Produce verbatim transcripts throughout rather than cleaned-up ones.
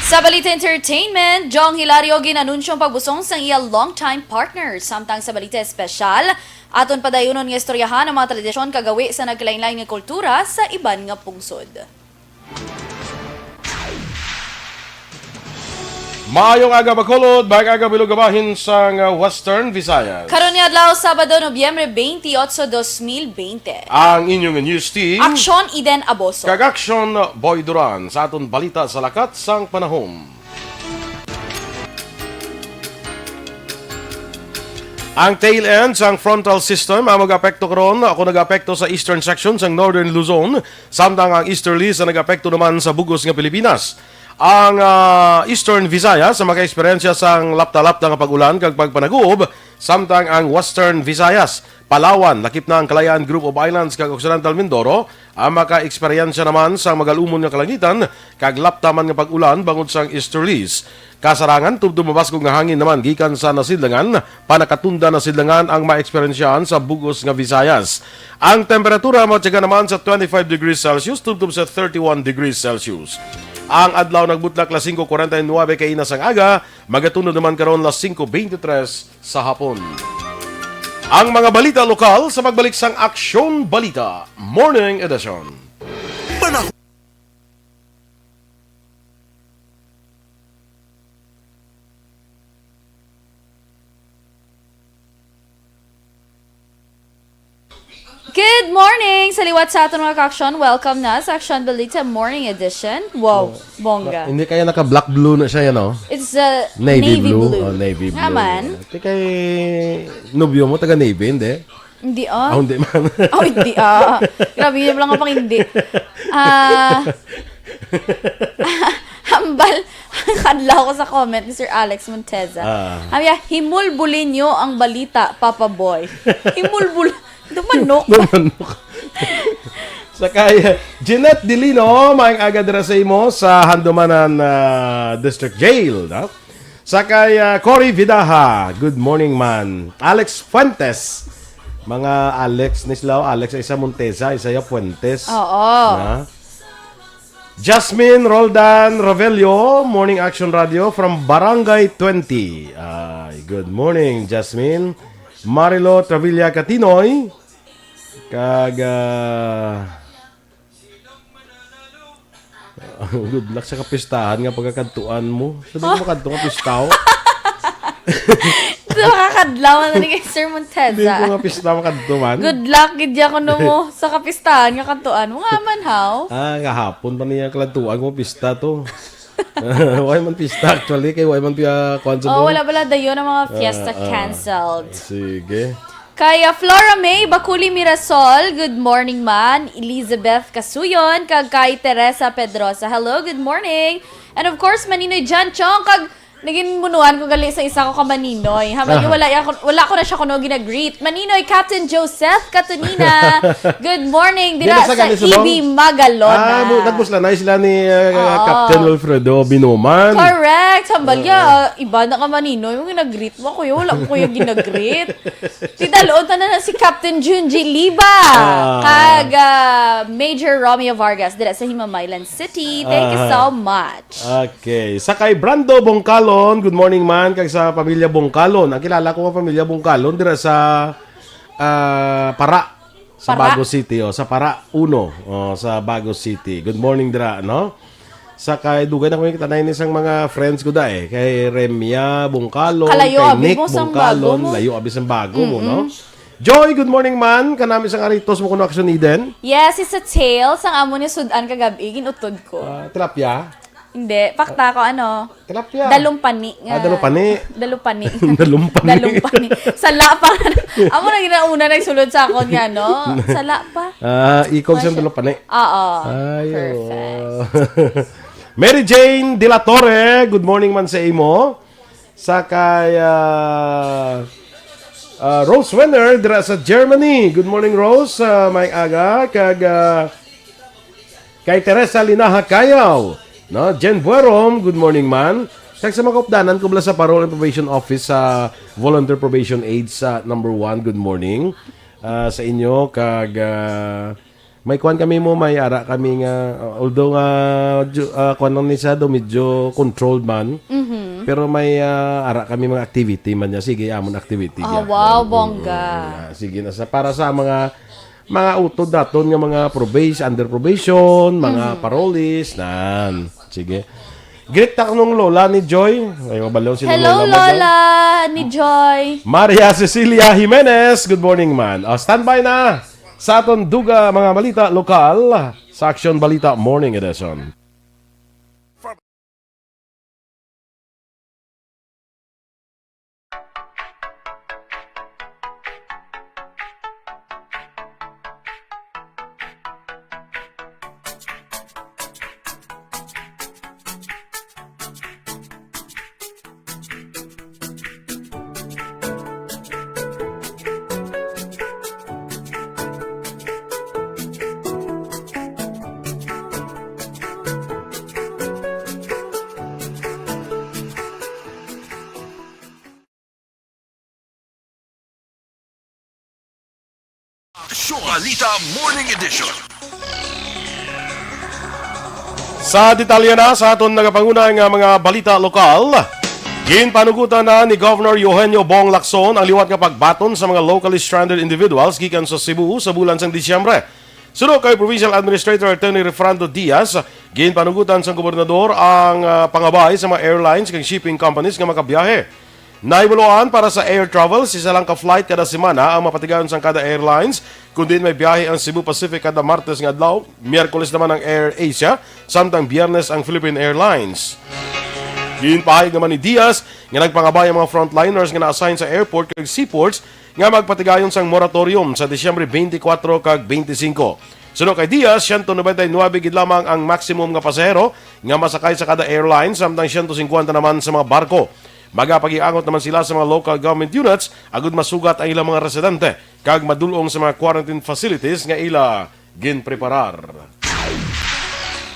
Sa balita entertainment, Jong Hilario ginanunsyong pagbusong sang iya long-time partner. Samtang sa balita espesyal, aton padayunon nga istoryahan ang mga tradisyon kag gawi sa nagkalain-lain nga kultura sa iban nga pungsod. Maayong aga, Bacolod. Maayong aga, bilog nga bahin sang, uh, Western Visayas. Karon nga adlaw, Sabado, Nobyembre twenty-eight, dos mil twenty. Ang inyong news team, Aksyon Eden Aboso kag Aksyon Boy Duran, sa aton balita sa lakat sang panahon. Ang tail end sang frontal system ang mag-apekto karon, ako nag-apekto sa eastern section sang northern Luzon, samtang ang easterlies ang nag-apekto naman sa bug-os nga Pilipinas. Ang, ah, Eastern Visayas ang maka-eksperyensya sang lapta-lapta nga pag-ulan kag pagpanaguob, samtang ang Western Visayas, Palawan, lakip na ang Kalayaan Group of Islands kag Occidental Mindoro, ang maka-eksperyensya naman sang magalumon nga kalangitan kag lapta man nga pag-ulan bangod sang easterlies. Kasarangan, tubtob mabaskog nga hangin naman gikan sa nasidlangan, panakatunda nasidlangan ang maeksperyensyahan sa bug-os nga Visayas. Ang temperatura matyaga naman sa twenty-five degrees Celsius tubtob sa thirty-one degrees Celsius. Ang adlaw nagbutlak las singko kuwarenta y nuwebe kaina sang aga, magatunod naman karon las singko beintitres sa hapon. Ang mga balita lokal sa pagbalik sang Aksyon Balita Morning Edition. Panahon. Good morning! Sa liwat sa aton mga ka-aksyon, welcome na sa Aksyon Balita Morning Edition. Wow, bongga. Hindi kaya naka-black blue na siya yan, oh? It's, uh, navy blue. Oh, navy blue. Nga man. Di kay nobyo mo, taga-navy, hindi? Hindi, ah. Ah, hindi man. Oh, hindi, ah. Grabe, yun lang ang pang hindi. Ah, hambal, kadlaw ko sa comment ni Sir Alex Monteza. Ah. Sabi niya, "Himulbuli niyo ang balita, Papa Boy." Himulbul-, dumanok. Dumanok. Sa kay Jeanette Dilino, maayong aga dira sa imo sa Handumanan, ah, District Jail, no? Sa kay, ah, Cory Vidaha, good morning, man. Alex Fuentes, mga Alex ni sila, oh, Alex, isa Monteza, isa ya Fuentes. Oo. Na? Jasmine Roldan Ravelio, Morning Action Radio from Barangay twenty. Ay, good morning, Jasmine. Marilo Travilla Catinoy, kag, ah, good luck sa kapistahan nga pagkakadtuan mo. Sabi ko, makadto nga pistaw. So, makakadlaw na ni kay Sir Monteza. Hindi ko nga pista makadto man. Good luck, gid ya, kuno mo sa kapistahan nga kadtuan mo. Nga man, how? Ah, gahapon pa niya kaladtuan ko pista to. Why man pista, actually? Kay why man piya, kuwan sa Oh, mo? Wala pala dayon ang mga fiesta Ah, ah. Canceled. Sige. Kay, ah, Flora May Baculi Mirasol, good morning, man. Elizabeth Casuyon, kag kay Teresa Pedrosa, hello, good morning. And of course, Maninoy John Chong, kag naging munuan ko gali sa isa ko ka Maninoy. Haman Aha. Wala, ya ko, wala ko na siya kuno ginagreet. Maninoy Captain Joseph Katunina, good morning. Dira Dili sa sa gali sa E B Long? Magalona. Ah, bu-, nagpusla na sila ni, uh, Oo. Captain Wilfredo Binoman. Correct. Hambal Oo. Ya, uh, iba na ka Maninoy. Yung ginagreet mo, kuya. Wala ko kuya ginagreet. Tidalon ta na na si Captain Junji Liba, Ah. kag, ah, Major Romeo Vargas dira sa Himamaylan City. Thank you Ah. so much. Okay. Sa kay Brando Bongkalon, good morning, man, kag sa pamilya Bongkalon. Ang kilala ko nga pamilya Bongkalon dira sa, ah, Para, sa Para? Bago City, oh, sa Para uno, oh, sa Bago City. Good morning dira, no? Sa kay dugay na kami kita na ini sang mga friends ko da eh. Kay Remia Bongkalon, Kalayo, kay abi Nick mo sang Bongkalon, bago mo. Layo abi sang bago mo, Mm-mm. no? Joy, good morning, man. Kanami sang aritos mo kuno, Action Eden. Yes, it's a tale sang amo ni sud-an kagab-i, ginutod ko. Ah, tilapia? Hindi, pakta ko, ano, Tilapia. Dalumpani nga. Ah, dalumpani. Dalumpani. Dalumpani. Dalumpani. Sala pa. Amo na ginauna nagsulod sa akon nga, no? Sala pa. Ah, ikog sa Masya- dalumpani. Oo. Ay, Perfect. oo. Mary Jane de la Torre, good morning man sa imo. Sa kay, ah, ah, Rose Wenner dira sa Germany. Good morning, Rose. Ah, may aga. Kag, ah, Kay Teresa Linaha Cayaw, no? Jen Buerom, good morning, man. Kag sa mga kaupdanan ko bala sa Parole and Probation Office, sa Volunteer Probation Aid sa number one, good morning, ah, sa inyo. Kag, ah, May kuan kami mo, may ara kami nga, uh, although nga, ju-, uh, kuan lang ni siya do, medyo controlled man. Mhm. Pero may, uh, ara kami mga activity man niya. Sige, amon activity Ah, niya. wow, Mm, bongga. mm, ah, sige na sa, para sa mga, mga utod daton nga mga probation, under probation, mga Mhm. parolees, nan. Sige. Greet ta kanong lola ni Joy. Ay, mabalaw si Hello, Lola Magal. Lola ni Joy. Maria Cecilia Jimenez, good morning, man. Oh, standby na sa aton duga mga balita lokal sa Aksyon Balita Morning Edition. Aksyon Balita Morning Edition. Sa detalye na sa aton nagapanguna nga mga balita lokal, ginpanugutan na ni Governor Eugenio Bong Lacson ang liwat nga pagbaton sa mga locally stranded individuals gikan sa Cebu sa bulan sang Disyembre. Suno kay Provincial Administrator Attorney Refrando Diaz, ginpanugutan sang gobernador ang, ah, pangabay sa mga airlines kag shipping companies nga makabiyahe. Nahibaluan para sa air travel, isa lang ka flight kada semana ang mapatigayon sang kada airlines, kun diin may biyahe ang Cebu Pacific kada Martes nga adlaw, Miyerkules naman ang Air Asia, samtang Biyernes ang Philippine Airlines. Ginpahayag naman ni Diaz nga nagpangabay ang mga frontliners nga na-assign sa airport kag seaports nga magpatigayon sang moratorium sa Disyembre twenty-four kag twenty-five. Suno kay Diaz, siyento nobenta y nuebe gid lamang ang maximum nga pasahero nga masakay sa kada airline, samtang siyento singkwenta naman sa mga barko. Magapagiangot naman sila sa mga local government units agud masugat ang ilang mga residente kag madul-ong sa mga quarantine facilities nga ila ginpreparar.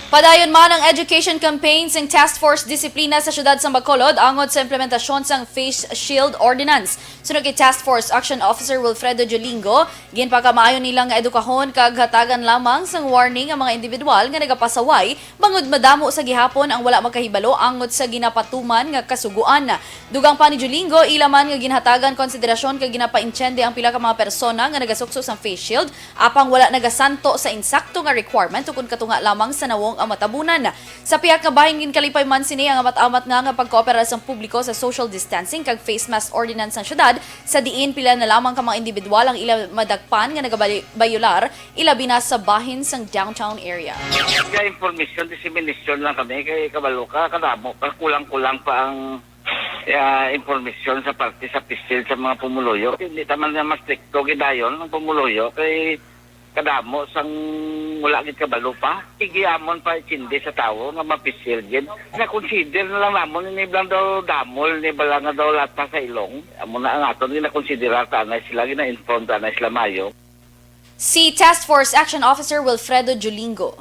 Padayon man ang education campaign sang Task Force Disiplina sa Siyudad sang Bacolod angot sa implementasyon sang Face Shield Ordinance. Suno kay Task Force Action Officer Wilfredo Jolingo, ginpakamaayo nila nga edukahon kag hatagan lamang sang warning ang mga individual nga nagapasaway bangod madamo sa gihapon ang wala makahibalo angot sa ginapatuman nga kasugoan. Dugang pa ni Jolingo, ila man nga ginhatagan konsiderasyon kag ginapaintiende ang pila ka mga persona nga nagasukso sang face shield, apang wala nagasanto sa insakto nga requirement ukon katunga lamang sa nawong ang matabunan. Sa pihak nga bahin, ginkalipay man sini ang amat-amat nga, nga pagkooperar sang publiko sa social distancing kag face mask ordinance sang syudad, sa diin pila na lamang ka mga individual ang ila madakpan nga nagabayolar, ilabi na sa bahin sang downtown area. Kaya information dissemination lang kami kay kabalo ka, kadamo pa, kulang-kulang pa ang, ah, impormasyon sa parte sa pisil sa mga pumuluyo. Hindi ta man nga mas strikto gidayon ang pumuluyo kay kadamo sang wala gid kabalo pa. Igiamon pa itindi sa tawo nga mapisil gid. Na-consider na lang namon ini bala daw damol, ni bala nga daw lata sa ilong. Amo na ang aton ginakonsidera, ta anay sila, gina-inform ta anay sila mayo. Si Task Force Action Officer Wilfredo Julingo.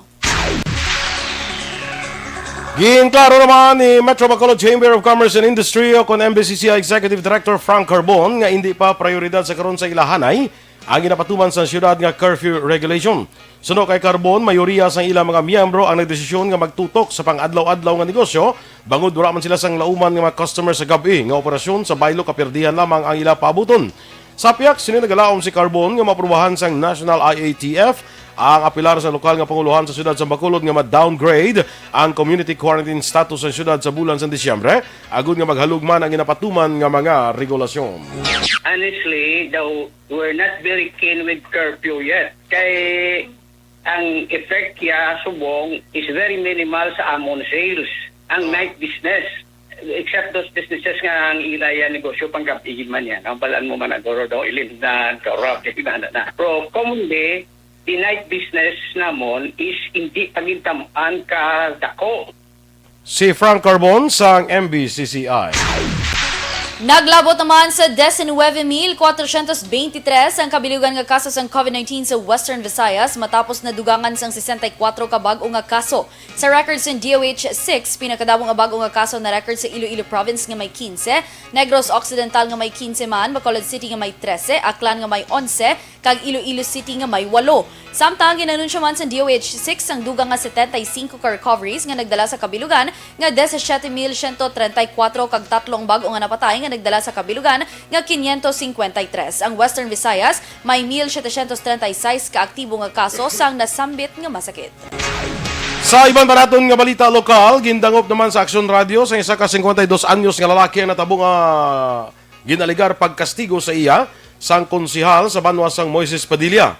Ginklaro naman ni Metro Bacolod Chamber of Commerce and Industry o kon M B C C I Executive Director Frank Carbon nga indi pa prioridad sa karon sa ila hanay ang ginapatuman sa siyudad nga curfew regulation. Suno kay Carbon, mayoriya sang ila mga miyembro ang nagdesisyon nga magtutok sa pang-adlaw-adlaw nga negosyo, bangod wala man sila sang lauman nga mga customer sa gab-i nga operasyon sa baylo, kapirdihan lamang ang ila paabuton. Sa pihak sini, nagalaom si Carbon nga maaprubahan sang National I A T F ang apelar sa lokal nga pangulohan sa siyudad sa Bacolod nga ma-downgrade ang community quarantine status sa siyudad sa bulan sa Disyembre, agud nga maghalugman ang ginapatuman nga mga regulasyon. Honestly, the, we're not very keen with curfew yet. Kay ang effect niya subong is very minimal sa amon sales. Ang night business, except those businesses nga ang ila ya negosyo panggab-i man yan. Ang balaan mo man ang guro daw ilim na, karap, na, na, na. Pero commonly, the night business namon is hindi pagintamaan ka dako. Si Frank Carbon sang M B C C I. Naglabot naman sa diecinueve mil cuatrocientos veintitrés ang kabilugan nga kaso sang COVID nineteen sa Western Visayas matapos nadugangan sang sesenta y cuatro ka bag-o nga kaso. Sa record sang D O H six, pinakadamo nga bag-o nga kaso na record sa Iloilo Province nga may quince, Negros Occidental nga may quince man, Bacolod City nga may trese, Aklan nga may onse, kag Iloilo City nga may walo. Samtang ginanunsyo man sa D O H six ang dugang nga setenta y cinco ka recoveries nga nagdala sa kabilugan nga disisiete mil siyento treinta y kuwatro kag tatlo ang bag-o nga napatay nga nagdala sa kabilugan nga quinientos cincuenta y tres. Ang Western Visayas may mil setecientos treinta y seis ka aktibo nga kaso sang nasambit nga masakit. Sa iban pa naton nga balita lokal, gindangop naman sa Aksyon Radio sang isa ka singkwenta y dos anyos nga lalaki ang natabo nga ginaligar pagkastigo sa iya sang konsehal sa banwa sang Moises Padilla.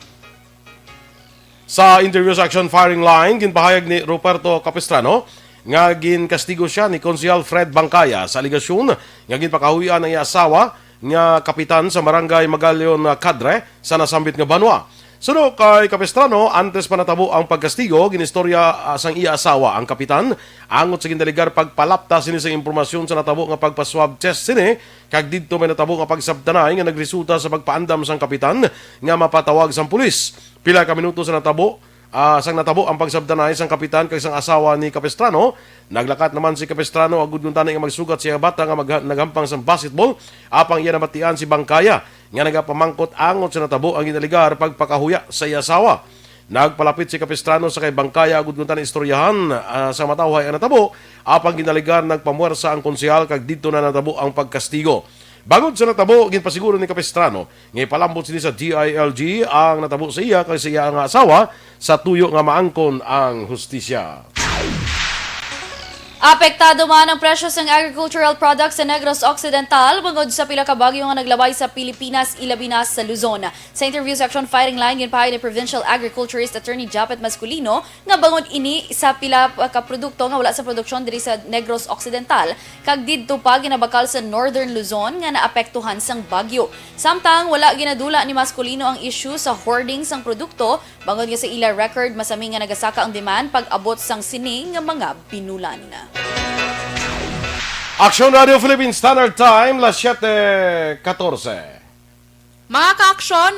Sa interview sa Action Firing Line, ginpahayag ni Ruperto Capistrano nga ginkastigo siya ni Konsehal Fred Bangkaya sa alegasyon nga ginpakahuy-an ang iya asawa nga kapitan sa Barangay Magallon, ah, Cadre sa nasambit nga banwa. Suno kay Capistrano, antes pa natabo ang pagkastigo, ginistorya, ah, sang iya asawa ang kapitan angot sa gindaligar pagpalapta sini sang impormasyon sa natabo nga pagpa-swab test sini, kag didto may natabo nga pagsabtanay nga nagresulta sa pagpaandam sang kapitan nga mapatawag sang pulis. Pila ka minuto sa natabo, ah, sang natabo ang pagsabtanay sang kapitan kag sang asawa ni Capistrano, naglakat naman si Capistrano agud kuntani nga magsugat sa iya bata nga magha-, naghampang sang basketball, apang iya nabatian si Bangkaya nga nagapamangkot angot sa natabo ang ginaligar pagpakahuya sa iya asawa. Nagpalapit si Capistrano sa kay Bangkaya agud kuntani istoryahan, ah, sa matawhay ang natabo, apang ginaligar nagpamuwersa ang konsehal kag didto na natabo ang pagkastigo. Bangod sa natabo, ginpasiguro ni Capistrano nga ipalambot sini sa D I L G ang natabo sa iya kag sa iya nga asawa sa tuyo nga maangkon ang hustisya. Apektado man ang presyo sang agricultural products sa Negros Occidental bangod sa pila ka bagyo nga naglabay sa Pilipinas, ilabi na sa Luzon. Sa interview sa Action Firing Line, ginpahayag ni Provincial Agriculturist Attorney Japet Masculino nga bangod ini sa pila ka produkto nga wala sa produksyon diri sa Negros Occidental, kag didto pa ginabakal sa Northern Luzon nga naapektuhan sang bagyo. Samtang wala ginadula ni Masculino ang issue sa hoarding sang produkto, bangod nga sa ila record, masami nga nagasaka ang demand pag-abot sang sini nga mga binulan. Action Radio Philippine Standard Time, las siete catorce. Mga ka-aksyon,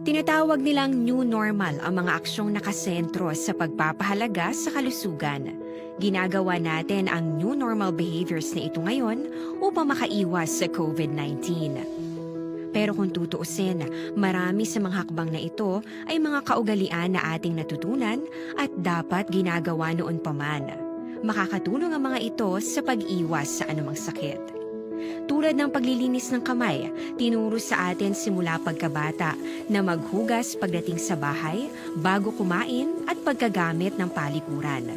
Tinatawag nilang new normal ang mga aksyong nakasentro sa pagpapahalaga sa kalusugan. Ginagawa natin ang new normal behaviors na ito ngayon upang makaiwas sa COVID nineteen. Pero kung tutuusin, marami sa mga hakbang na ito ay mga kaugalian na ating natutunan at dapat ginagawa noon pa man. Makakatulong ang mga ito sa pag-iwas sa anumang sakit. Tulad ng paglilinis ng kamay, tinuro sa atin simula pagkabata na maghugas pagdating sa bahay, bago kumain, at pagkagamit ng palikuran.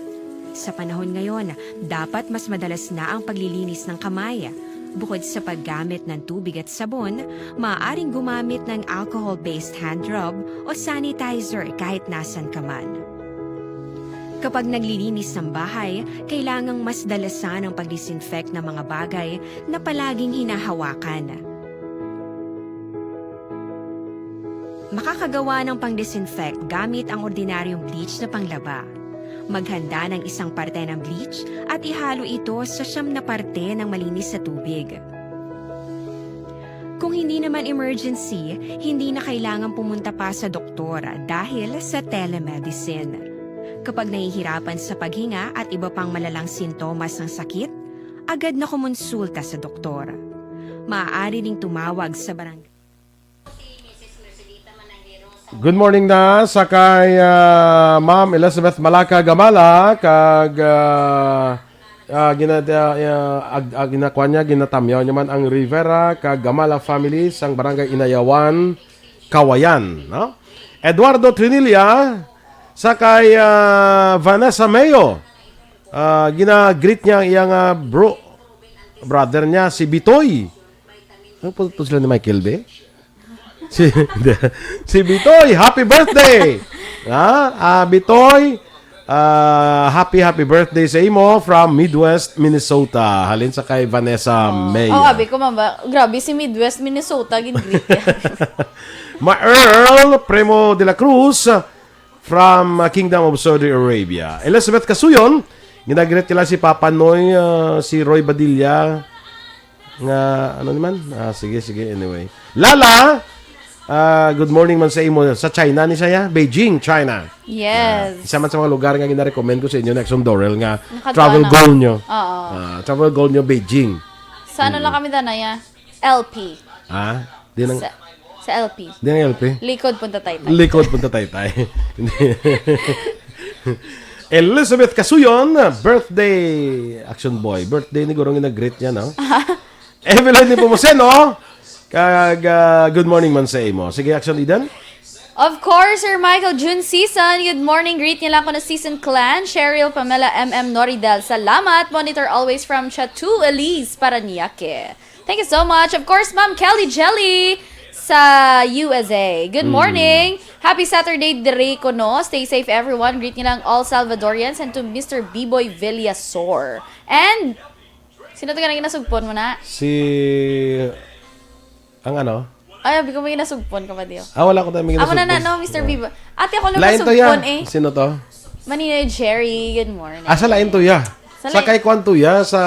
Sa panahon ngayon, dapat mas madalas na ang paglilinis ng kamay. Bukod sa paggamit ng tubig at sabon, maaaring gumamit ng alcohol-based hand rub o sanitizer kahit nasan ka man. Kapag naglilinis ng bahay, kailangang mas dalasan ang pag-disinfect ng mga bagay na palaging hinahawakan. Makakagawa ng pang-disinfect gamit ang ordinaryong bleach na panglaba. Maghanda ng isang parte ng bleach at ihalo ito sa siyam na parte ng malinis na tubig. Kung hindi naman emergency, hindi na kailangan pumunta pa sa doktor dahil sa telemedicine. Kapag nahihirapan sa paghinga at iba pang malalang sintomas ng sakit, agad na kumonsulta sa doktor. Maaari ring tumawag sa barangay. Good morning na sa kay ah, Ma'am Elizabeth Malaka Gamala kag ah, ah, gina, ah, ah, ag, ag, ginakuan niya, ginatamyaw niya man ang Rivera kag Gamala family sang Barangay Inayawan, Kawayan, no? Eduardo Trinilla sa kay ah, Vanessa Mayo. Ah, gina-greet niya ang iyang ah, bro, brother niya si Bitoy. Ano po, po sila ni Michael Bay? Si, si Bitoy, happy birthday! Ha? Ah, Bitoy, ah, happy, happy birthday sa imo from Midwest, Minnesota. Halin sa kay Vanessa May. Oh, abi ko, mama. Grabe, si Midwest, Minnesota, gin-greet niya. Ma Earl Primo de la Cruz from uh, Kingdom of Saudi Arabia. Elizabeth Kasuyon, ginagreet nila si Papa Noy, uh, si Roy Badilla, nga, ano naman? Ah, sige, sige, anyway. Lala, ah, good morning man sa imo. Sa China ni saya? Beijing, China. Yes. Isa man sa mga lugar nga ginarecommend ko sa inyo ni Action Dorel nga Nakadto travel na. goal nyo. Oo. Ah, travel goal nyo, Beijing. Sa ano lang kami danaya? L P. Ha? Di nang, Sa, sa L P. di nang L P? Likod Punta Taytay. Likod Punta Taytay. Elizabeth Kasuyon, birthday, Action Boy. Birthday ni Gurong nag-greet niya, no? Evelyn ni Pumoseno, kag ah, good morning man sa imo. Sige, Action Eden. Of course, Sir Michael June Season. Good morning. Greet niya lang ko na Season Clan. Cheryl, Pamela, M M, Noridel. Salamat. Monitor always from Chateau Elise, Paranaque. Thank you so much. Of course, Ma'am Kelly Jelly sa U S A. Good morning. Happy Saturday, diri ko, no? Stay safe, everyone. Greet niya lang all Salvadorians and to Mister B-Boy Villasor. And, sino to ka na ginasugpon mo na? Si, ang ano? Ay, abi ko may ginasugpon ka ba, Dio? Ah, wala ko tayo may Amo na na, ginasugpon. No, Mister Bibo. Ate, ako lang Lain to nasugpon ya. Eh. Sino to? Maninoy Jerry, good morning. Ah, sa lain to ya. Sa Sa lain- kay Kwan to ya, sa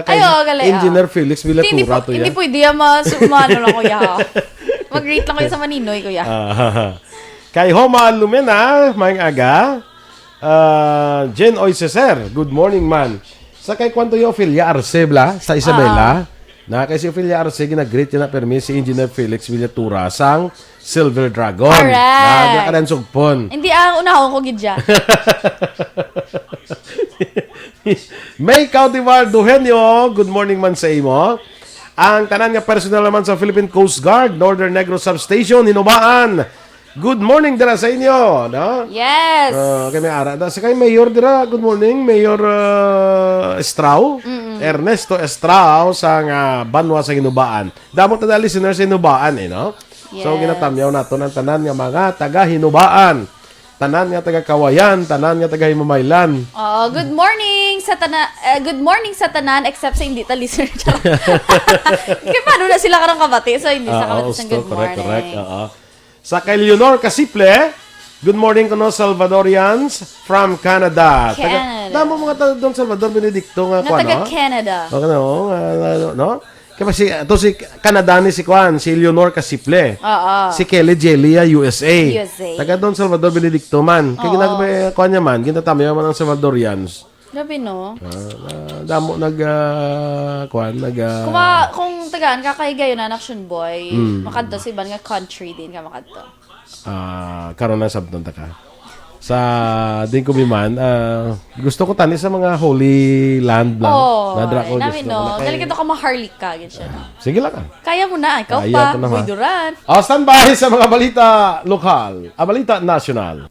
kay Ay, oo, gali, Engineer oo. Felix Hindi, hindi, Villatura po, to ya. Hindi pwede yan, mas umano lang, kuya. Ha? Mag-greet lang, kuya, sa Maninoy, kuya. Ah, kay Homa Lumena, may aga. Ah, Jen Oy Ceser, good morning, man. Sa kay Kwan to ya, Ophelia Arce, bla, sa Isabela. Na kay si Ophelia Arce, ginag-greet niya na permi si Engineer Felix Villatura sang Silver Dragon. Correct. Na, na kanan sugpon. Hindi, ah, unahon ko gid siya. May Cautivar Duhenyo, good morning man sa imo. Ang tanan nga personnel naman sa Philippine Coast Guard, Northern Negros Substation, Hinubaan. Good morning dira sa inyo, no? Yes. Ah, kay may ara. Da, sa kay Mayor dira, good morning, Mayor ah, Estrao. Ernesto Estrao sa nga banwa sa Hinubaan. Damo ta na listeners sa Hinubaan, eh, no? So, Yes. ginatamyaw nato ang tanan nga mga taga Hinubaan. Tanan nga taga Kawayan, tanan nga taga Himamaylan. Oo, good morning sa tanan, good morning sa tanan except sa hindi ta listener. Kaya paano na sila karong kabati? So hindi sa Ah, kabati oo, sa gusto, good correct, morning. correct. Oo. Sa kay Leonor Kasiple, good morning kuno Salvadorians from Canada. Canada. Damo mga taga doon Salvador Benedicto nga Nga kuan, taga no? Canada. Baka na, oh, nga, nga, no? Kaya si, ito si Canada ni si kuan, si Leonor Kasiple. Oo. Si Kelly Jelly, ah, U S A. U S A. Taga doon Salvador Benedicto man. Kaya Oo. ginagawa kuan niya man, ginatamyaw man ang Salvadorians. Grabe, no? Ah, ah, damo nag ah, kuan, nag ah, Kung, ma- kung tagaan ka kay gayon na Action Boy, Mm. makadto sa iban nga country din ka makadto. ah, karon na sabton ta ka. Sa din ko biman, ah, gusto ko tani sa mga holy land lang. Oh, Nadra ko, nami gusto no. ko na kay- Galing ka to ka maharlika, gid siya, no? Sige lang, ah. Kaya mo na, ikaw Kaya pa, ko na, Boy ha? Duran. Oh, standby sa mga balita lokal, ah, balita nasyonal.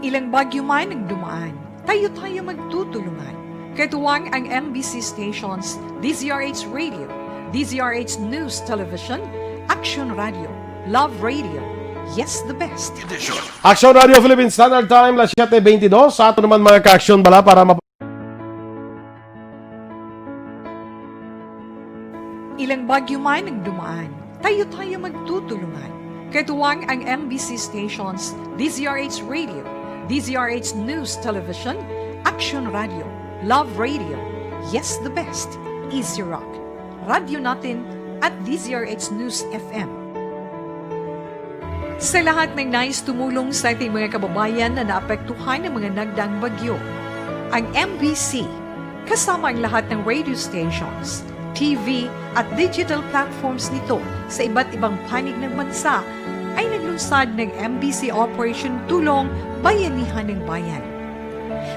Ilang bagyo man ang dumaan, Tayo-tayo magtutulungan. Katuwang ang M B C stations, D Z R H Radio, D Z R H News Television, Action Radio, Love Radio, Yes the Best. Action Radio Philippine Standard Time, las siete veintidós. Sa ato naman, mga ka-action, bala para map- Ilang bagyo man ang dumaan, tayo-tayo magtutulungan. Katuwang ang M B C stations, D Z R H Radio, D Z R H News Television, Action Radio, Love Radio, Yes the Best, Easy Rock, Radyo Natin, at D Z R H News F M. Sa lahat ng nais tumulong sa ating mga kababayan na naapektuhan ng mga nagdaang bagyo, ang M B C, kasama ang lahat ng radio stations, T V, at digital platforms nito sa iba't ibang panig ng bansa, ay naglunsad ng M B C Operation Tulong Bayanihan ng Bayan.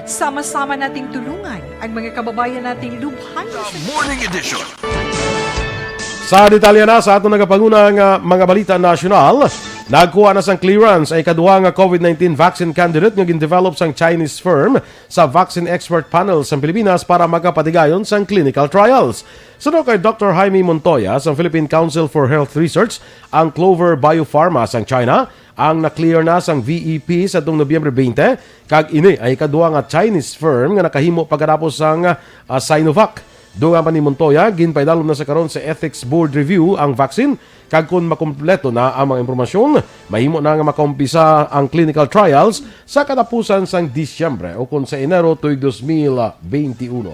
Sama-sama nating tulungan ang mga kababayan nating lubhang The Morning Edition. Sa detalye na sa aton nagapanguna nga mga balita nasyonal, nagkuha na sang clearance ang ikaduha nga COVID nineteen vaccine candidate nga gindevelop sang Chinese firm sa Vaccine Expert Panel sang Pilipinas para makapatigayon sang clinical trials. Suno kay Doctor Jaime Montoya sang Philippine Council for Health Research, ang Clover Biopharma sang China ang na-clear na sang V E P sa tuong Nobyembre twenty, kag ini ang ikaduha nga Chinese firm nga nakahimo pagkatapos sang, ah, Sinovac. Dungan pa ni Montoya, ginpaidalom na sa karon sa Ethics Board review ang vaccine, kag kon makumpleto na ang mga impormasyon, mahimo na nga makaumpisa ang clinical trials sa katapusan sang Disyembre o kon sa Enero tuig dos mil benti uno.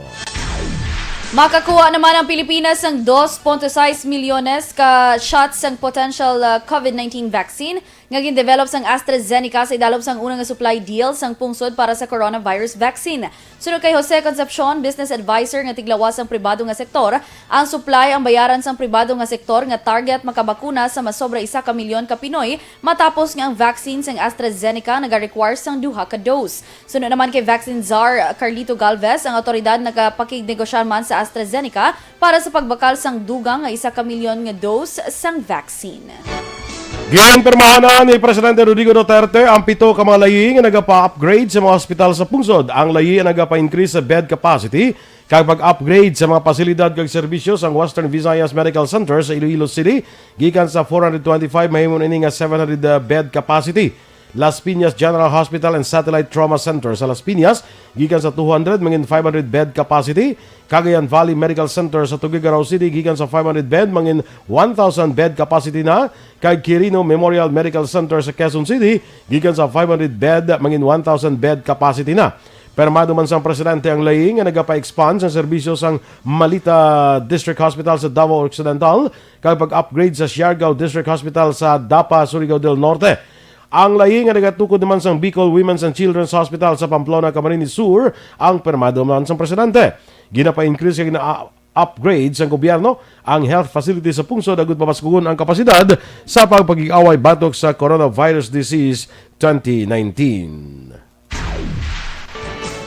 Makakuha naman ang Pilipinas sang dos punto sais milyones ka shots sang potential, ah, COVID nineteen vaccine nga gindevelop sang AstraZeneca sa idalom sang una nga supply deal sang pungsod para sa coronavirus vaccine. Suno kay Jose Concepcion, business advisor nga tiglawas sang pribado nga sektor, ang supply ang bayaran sang pribado nga sektor nga target makabakuna sa masobra isa ka milyon ka Pinoy, matapos nga ang vaccine sang AstraZeneca nagarequire sang duha ka dose. Suno naman kay vaccine czar Carlito Galvez, ang awtoridad nagapakignegosya man sa AstraZeneca para sa pagbakal sang dugang nga isa ka milyon nga dose sang vaccine. Ginpirmahan na ni Presidente Rodrigo Duterte ang pito ka mga layi nga nagapa-upgrade sa mga hospital sa pungsod. Ang layi ang nagapa-increase sa bed capacity kag pag-upgrade sa mga pasilidad kag serbisyo sang Western Visayas Medical Center sa Iloilo City, gikan sa four hundred twenty-five mahimo na ini nga seven hundred, uh, bed capacity. Las Piñas General Hospital and Satellite Trauma Center sa Las Piñas, gikan sa two hundred mangin five hundred bed capacity. Cagayan Valley Medical Center sa Tuguegarao City, gikan sa five hundred bed mangin one thousand bed capacity na. Kag Quirino Memorial Medical Center sa Quezon City, gikan sa five hundred bed mangin one thousand bed capacity na. Permado man sang presidente ang layi nga nagapa-expand sang serbisyo sang Malita District Hospital sa Davao Occidental kag pag-upgrade sa Siargao District Hospital sa Dapa, Surigao del Norte. Ang layi nga nagatukod naman sang Bicol Women's and Children's Hospital sa Pamplona, Camarines Sur, ang permado man sang presidente. Ginapa-increase kag gina-upgrade sang gobyerno ang health facility sa pungsod agud mabaskugon ang kapasidad sa pagpakig-away batok sa coronavirus disease twenty nineteen.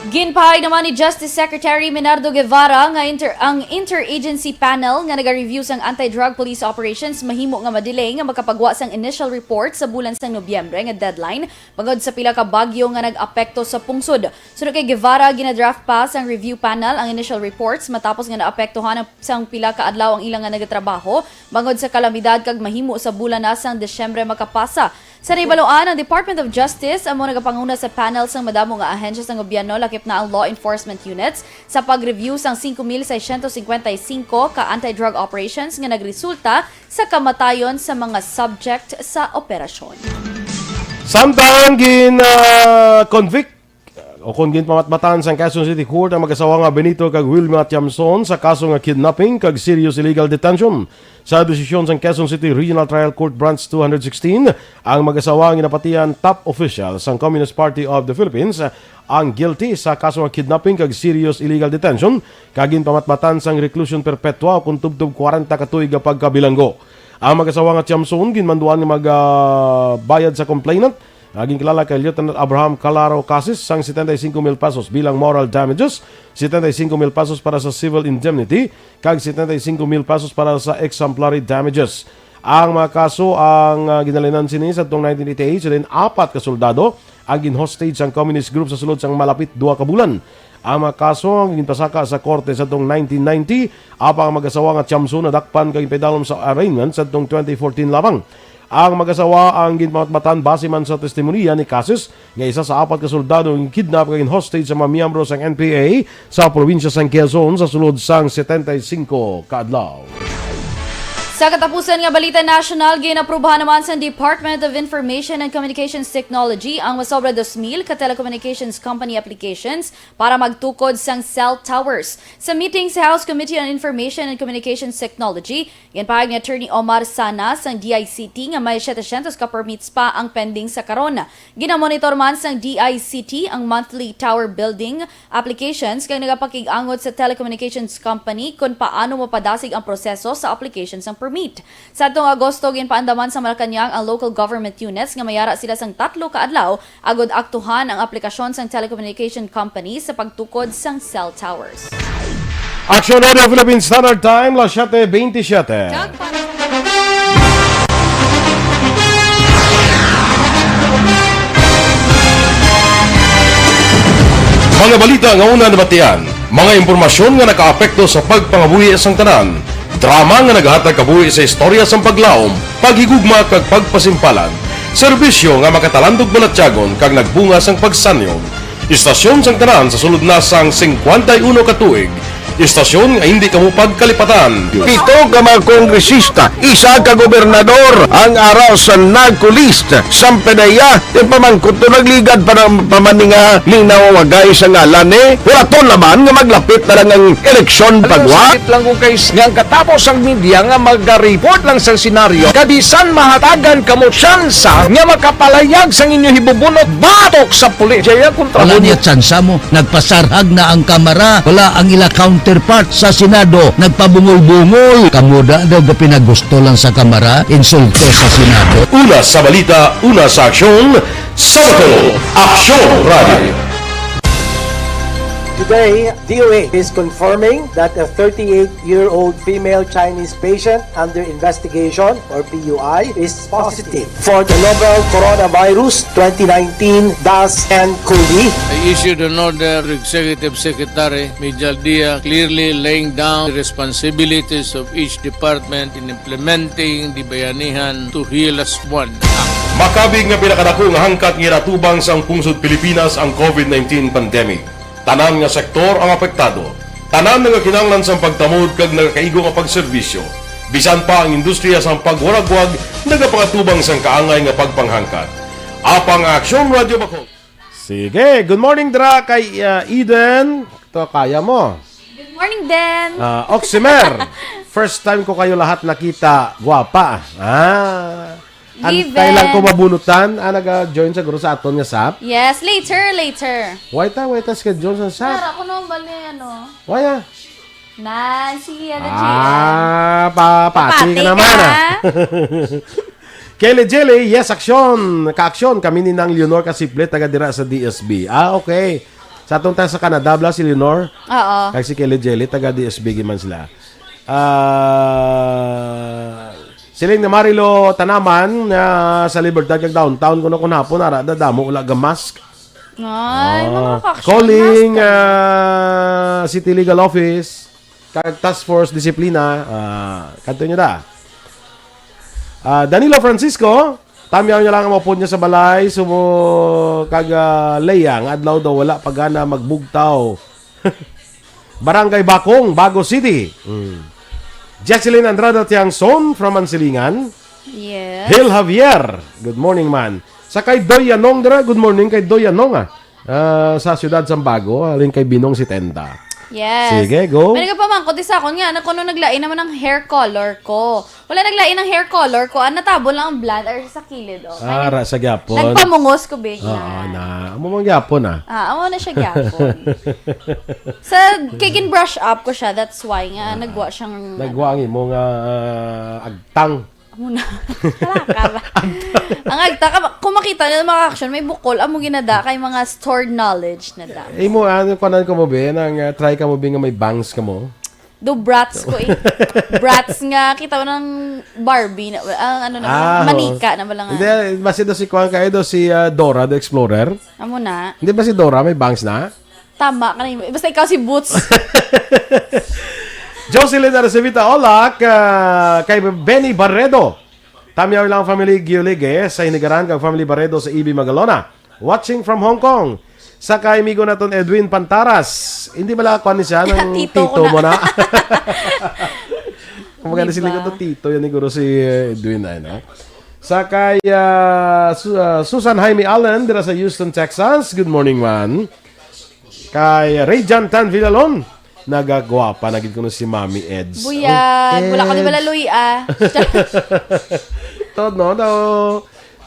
Ginpahayag naman ni Justice Secretary Menardo Guevara nga inter-, ang interagency panel nga naga-review sang anti-drug police operations mahimo nga ma-delay nga makapagwa sang initial report sa bulan sang Nobyembre nga deadline bangod sa pila ka bagyo nga nag-apekto sa pungsod. Suno kay Guevara, ginadraft pa sang review panel ang initial reports matapos nga naapektuhan ang sang pila ka adlaw ang ila nga nagatrabaho bangod sa kalamidad kag mahimo sa bulan na sang Disyembre makapasa. Sa nahibaluan, ang Department of Justice amo nagapanguna sa panel sang madamo nga ahensya sang gobyerno, lakip na ang law enforcement units, sa pag-review sang singko mil seiscientos cincuenta y cinco ka anti-drug operations nga nagresulta sa kamatayon sa mga subject sa operasyon. Samtang gin, ah, convict o kon ginpamatmatan sang Quezon City Court ang mag-asawa nga Benito kag Wilma Tiamson sa kaso nga kidnapping kag serious illegal detention. Sa desisyon sang Quezon City Regional Trial Court Branch two hundred sixteen, ang mag-asawa ang ginapatihan top official sang Communist Party of the Philippines ang guilty sa kaso nga kidnapping kag serious illegal detention kag ginpamatmatan sang reclusion perpetua o kon tubtob kwarenta ka tuig nga pagkabilanggo. Ang mag-asawa nga Tiamson ginmanduan nga magbayad sa complainant nga ginkilala kay Lieutenant Abraham Calaro Casis sang setenta y cinco mil pesos bilang moral damages, setenta y cinco mil pesos para sa civil indemnity, kag setenta y cinco mil pesos para sa exemplary damages. Ang mga kaso ang, ah, ginalinan sini sa tuong nineteen eighty-eight, sa diin apat ka soldado ang gin-hostage sang communist group sa sulod sang malapit duha ka bulan. Ang mga kaso ang ginpasaka sa korte sadtong nineteen ninety, apang ang mag-asawa nga Tiamso nadakpan kag ginpaidalom sa arraignment sadtong twenty fourteen lamang. Ang mag-asawa ang ginpamatbatan base man sa testimonya ni Cases nga isa sa apat ka soldado nga gin-kidnap kag gin-hostage sa mga miyembro sang N P A sa probinsya sang Quezon sa sulod sang setenta y cinco ka adlaw. Sa katapusan nga balita nasyonal, ginaprobahan naman sa Department of Information and Communications Technology ang masobra dos mil ka telecommunications company applications para magtukod sang cell towers. Sa meeting sa House Committee on Information and Communications Technology, ginpahayag ni Attorney Omar Sana sang D I C T nga may setecientos ka permits pa ang pending sa karon. Ginamonitor man sang D I C T ang monthly tower building applications kag nagapakig-angot sa telecommunications company kon paano mapadasig ang proseso sa application sang permit. Sa atong Agosto, ginpaandaman sa Malacañang ang local government units nga mayara sila sang tatlo ka adlaw agod aktuhan ang aplikasyon sang telecommunication company sa pagtukod sang cell towers. Action Radio Philippine Standard Time, las siete veintisiete. Mga balita nga una nabatian, mga impormasyon nga nakaapekto sa pagpangabuhi sang tanan, drama nga naghatag kabuhi sa istorya sang paglaom, paghigugma kag pagpasimpalan, serbisyo nga makatalandog balatyagon kag nagbunga sang pagsanyon. Istasyon sang tanan sa sulod na sang singkwenta y uno ka tuig. Istasyon nga hindi kamo pagkalipatan. Pito ka mga kongresista, isa ka gobernador ang ara sa NAGCOLEST. Sang P D E A, ti pamangkot to nagligad pa ng pamaninga ni nawagay sa ngalan ni. Huraton naman nga maglapit na lang ang eleksyon. Alam mo, pagwa. Sakit lang ko kay s-, nga ang katapos ang media nga maga-report lang sa senaryo, kabisan mahatagan kamo tsansa nga makapalayag sang inyo hibubunot batok sa pulis. Jaya kontra. Wala mo niya tsansa mo. Nagpasarhag na ang Kamara. Wala ang ila counterpart sa Senado. Nagpabungol-bungol. Kamo da daw gapinagusto lang sa Kamara, insulto sa Senado. Una sa balita, una sa aksyon, Sabado, Aksyon Radio. Today, D O A is confirming that a thirty-eight-year-old female Chinese patient under investigation, or P U I, is positive for the novel coronavirus twenty nineteen dash N cov. I issued an order to Executive Secretary Mijal Dia, clearly laying down the responsibilities of each department in implementing the Bayanihan to Heal As One Act. Makabig nga pinakadako nga hangkat nga ginatubang sang pungsod Pilipinas ang covid nineteen pandemic. Tanan nga sektor ang apektado. Tanan nga kinahanglan sang pagtamod kag nagakaigo nga pagserbisyo. Bisan pa ang industriya sang pagwaragwag nagapangatubang sang kaangay nga pagpanghangkat. Apang ang Aksyon Radio Bacol. Sige, good morning dira kay, ah, Eden. To, kaya mo. Good morning, Den. Ah, Oximer, first time ko kayo lahat nakita. Guwapa. Ah. Antay lang ko mabunutan. Ah, naga-join sa guro sa aton nga sap. Yes, later, later. Why ta, why ta schedule sa sap? Nara, kuno bali, ano? Why, ah? Nan, si, ano, G M. Ah, papati ka naman, ah. Kelly Jelly, yes, aksyon. Ka-aksyon kami ni Nang Leonor Kasiple, taga dira sa D S B. Ah, okay. Sa atong taga sa Canada, bala si Leonor. Oo. Kag si Kelly Jelly, taga D S B gyud man sila. Ah, siling na Marilo Tanaman, ah, sa Libertad kag downtown, kuno kun hapon, ara, dadamo, wala ga mask. Ay, mga ka-aksyon, calling, mask ka na. Ah, City Legal Office. Kag Task Force Disiplina, ah, kadto nyo da. Ah, Danilo Francisco, tamyaw niya lang ang maupod niya sa balay, sumo kag, ah, Lea, nga adlaw daw wala pa gana magbugtaw. Barangay Bacong, Bago City. Mm. Jesseline Andrada Tiangson from Mansilingan. Yes. Hil Javier, good morning, man. Sa kay Doy Yanong dira, good morning kay Doy Yanong, ah. Ah, sa siyudad sang Bago, halin kay Binong setenta. Yes. Sige, go. May nagapamangkot isa akon nga, na kuno naglain naman ang hair color ko. Wala naglain ang hair color ko, ah, natabo lang ang blonde or sa kilid, oh. Ah, ra sa gyapon. Nagpamungos ko bigla. Oo, na. Amo man gyapon, ah. Ah, amo na siya gyapon. Sa, kay gin-brush up ko siya, that's why nga, ah, nagwa siyang, nagwa ang imo nga, ah, agtang. Amo na. Wala ka ba? Ang agta ka, kung makita nila mga action, may bukol, amo ginada kay mga stored knowledge na da. Eh, mo, ano, kanan ko mo, be, nang, ah, try ka mo, be, nga may bangs ka mo? Do brats ko eh. Brats nga, kita mo ng Barbie, na, ang ano na, Ah, oo. manika na ba lang? Hindi, basi daw si Kwan kayo daw si, ah, Dora the Explorer. Amo na. Hindi ba si Dora may bangs na? Tama ka na yun. Basta ikaw si Boots. Jocelyn Arcevita, hola, ka, kay Benny Barredo. Tamyaw lang family Giuligue sa Hinigaran kag family Barredo sa E B Magalona. Watching from Hong Kong. Sa kay amigo naton Edwin Pantaras. Hindi ba lang kuwan ni siya ng Tito ko tito na. mo na? Kumbaga na Di sila ba? ko to tito, yan siguro si eh, Edwin ay, no? Sa kay ah, Su- ah, Susan Jaime Allen dira sa Houston, Texas. Good morning, man. Kay Rayjan Tan Villalon. Nagagwapa na gid kuno si Mami Eds. Buyag, Ang wala kami Eds. malaluy ah. Todo, no? Daw,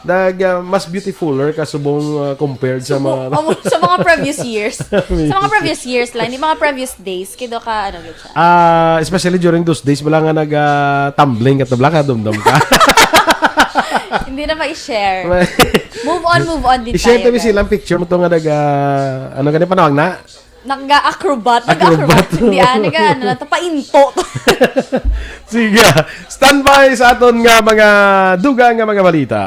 nag, ah, mas beautifuler ka subong ah, compared sa mga Amo, sa mga previous years. Sa mga previous years lang, hindi mga previous days. Kido ka, ano, gid siya. Ah, especially during those days, wala nga nag ah, tumbling ka, tabla ka, dumdum ka. Hindi na ma-share. Move on, move on din I-share tayo, to mi guys. silang picture mo to nga nag ah, ano gani panawag na? Nag-acrobat. Acrobat. Nag-acrobat. Hindi, ah, nag-, ano lang, tapainto. Sige. Standby sa aton nga mga dugang nga mga balita.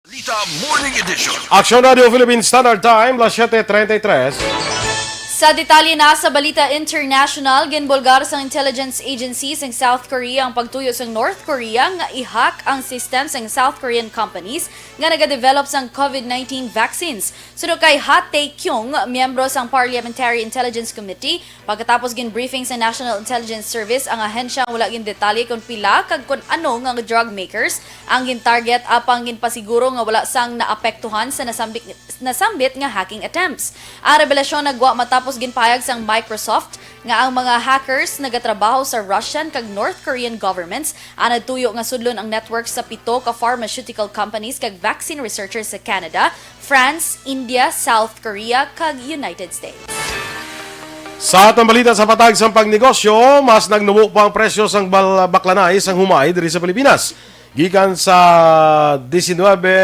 Balita Morning Edition. Action Radio Philippine Standard Time, las siete treinta y tres. Sa detalye na sa balita international, ginbulgar sang intelligence agency sang South Korea ang pagtuyo sang North Korea nga i-hack ang system sang South Korean companies nga nagadevelop sang covid nineteen vaccines. Suno kay Ha Tae-kyung, miyembro sang Parliamentary Intelligence Committee, pagkatapos gin-briefing sa National Intelligence Service ang ahensya, wala gindetalye kon pila kag kon ano nga drug makers ang gin-target, apang ginpasiguro nga wala sang naapektuhan sa nasambit, nasambit nga hacking attempts. Ang revelasyon nagwa matapos ginpahayag sang Microsoft nga ang mga hackers nagatrabaho sa Russian kag North Korean governments ang nagtuyo nga sudlon ang network sa pito ka pharmaceutical companies kag vaccine researchers sa Canada, France, India, South Korea, kag United States. Sa atong balita sa patag sang pagnegosyo, mas nagnubo pa ang presyo sang bal- baklanay sang humay diri sa Pilipinas. Gikan sa diecinuebe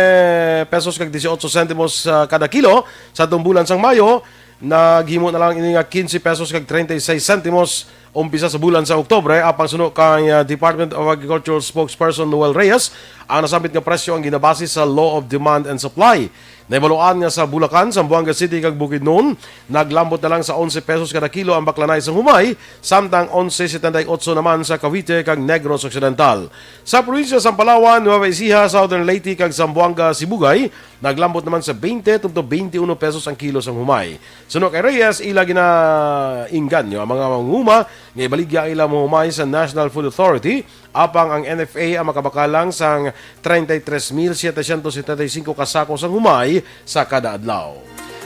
pesos kag dieciocho sentimos, ah, kada kilo sa atong bulan sang Mayo, naghimo na lang ini nga quince pesos kag treinta y seis sentimos umpisa sa bulan sa Oktubre, apang suno kay, ah, Department of Agriculture spokesperson Noel Reyes, ang nasambit nga presyo ang ginabase sa law of demand and supply. Nahibaluan nga sa Bulacan, Zamboanga City kag Bukidnon, naglambot na lang sa onse pesos kada kilo ang baklanay sang humay, samtang onse setenta y ocho naman sa Cavite kag Negros Occidental. Sa probinsya sang Palawan, Nueva Ecija, Southern Leyte kag Zamboanga Sibugay, naglambot naman sa twenty tubtob twenty-one pesos ang kilo sang humay. Suno kay Reyes, ila ginainganyo ang mga manguma nga ibaligya ang ilang humay sa National Food Authority, apang ang N F A ang makabakal lang sang treinta y tres mil setecientos setenta y cinco ka sako sang humay sa kada adlaw.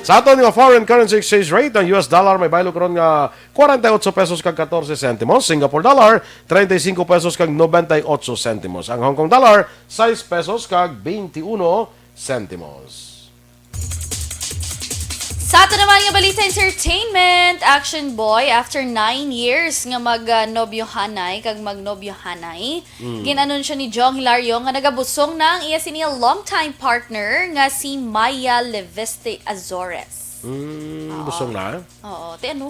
Sa aton nga foreign currency exchange rate, ang U S dollar may baylo karon nga cuarenta y ocho pesos kag catorce sentimos, Singapore dollar treinta y cinco pesos kag noventa y ocho sentimos, ang Hong Kong dollar sais pesos kag veintiuno sentimos. Sa ato naman nga balita entertainment, Action Boy, after nine years nga mag-, ah, nobyohanay kag magnobyohanay, Mm. gin-anunsyo ni Jong Hilario nga nagabusong na ang iya sini longtime partner nga si Maya Leviste Azores. Mm, Oo. busong na? Oo, ti ano?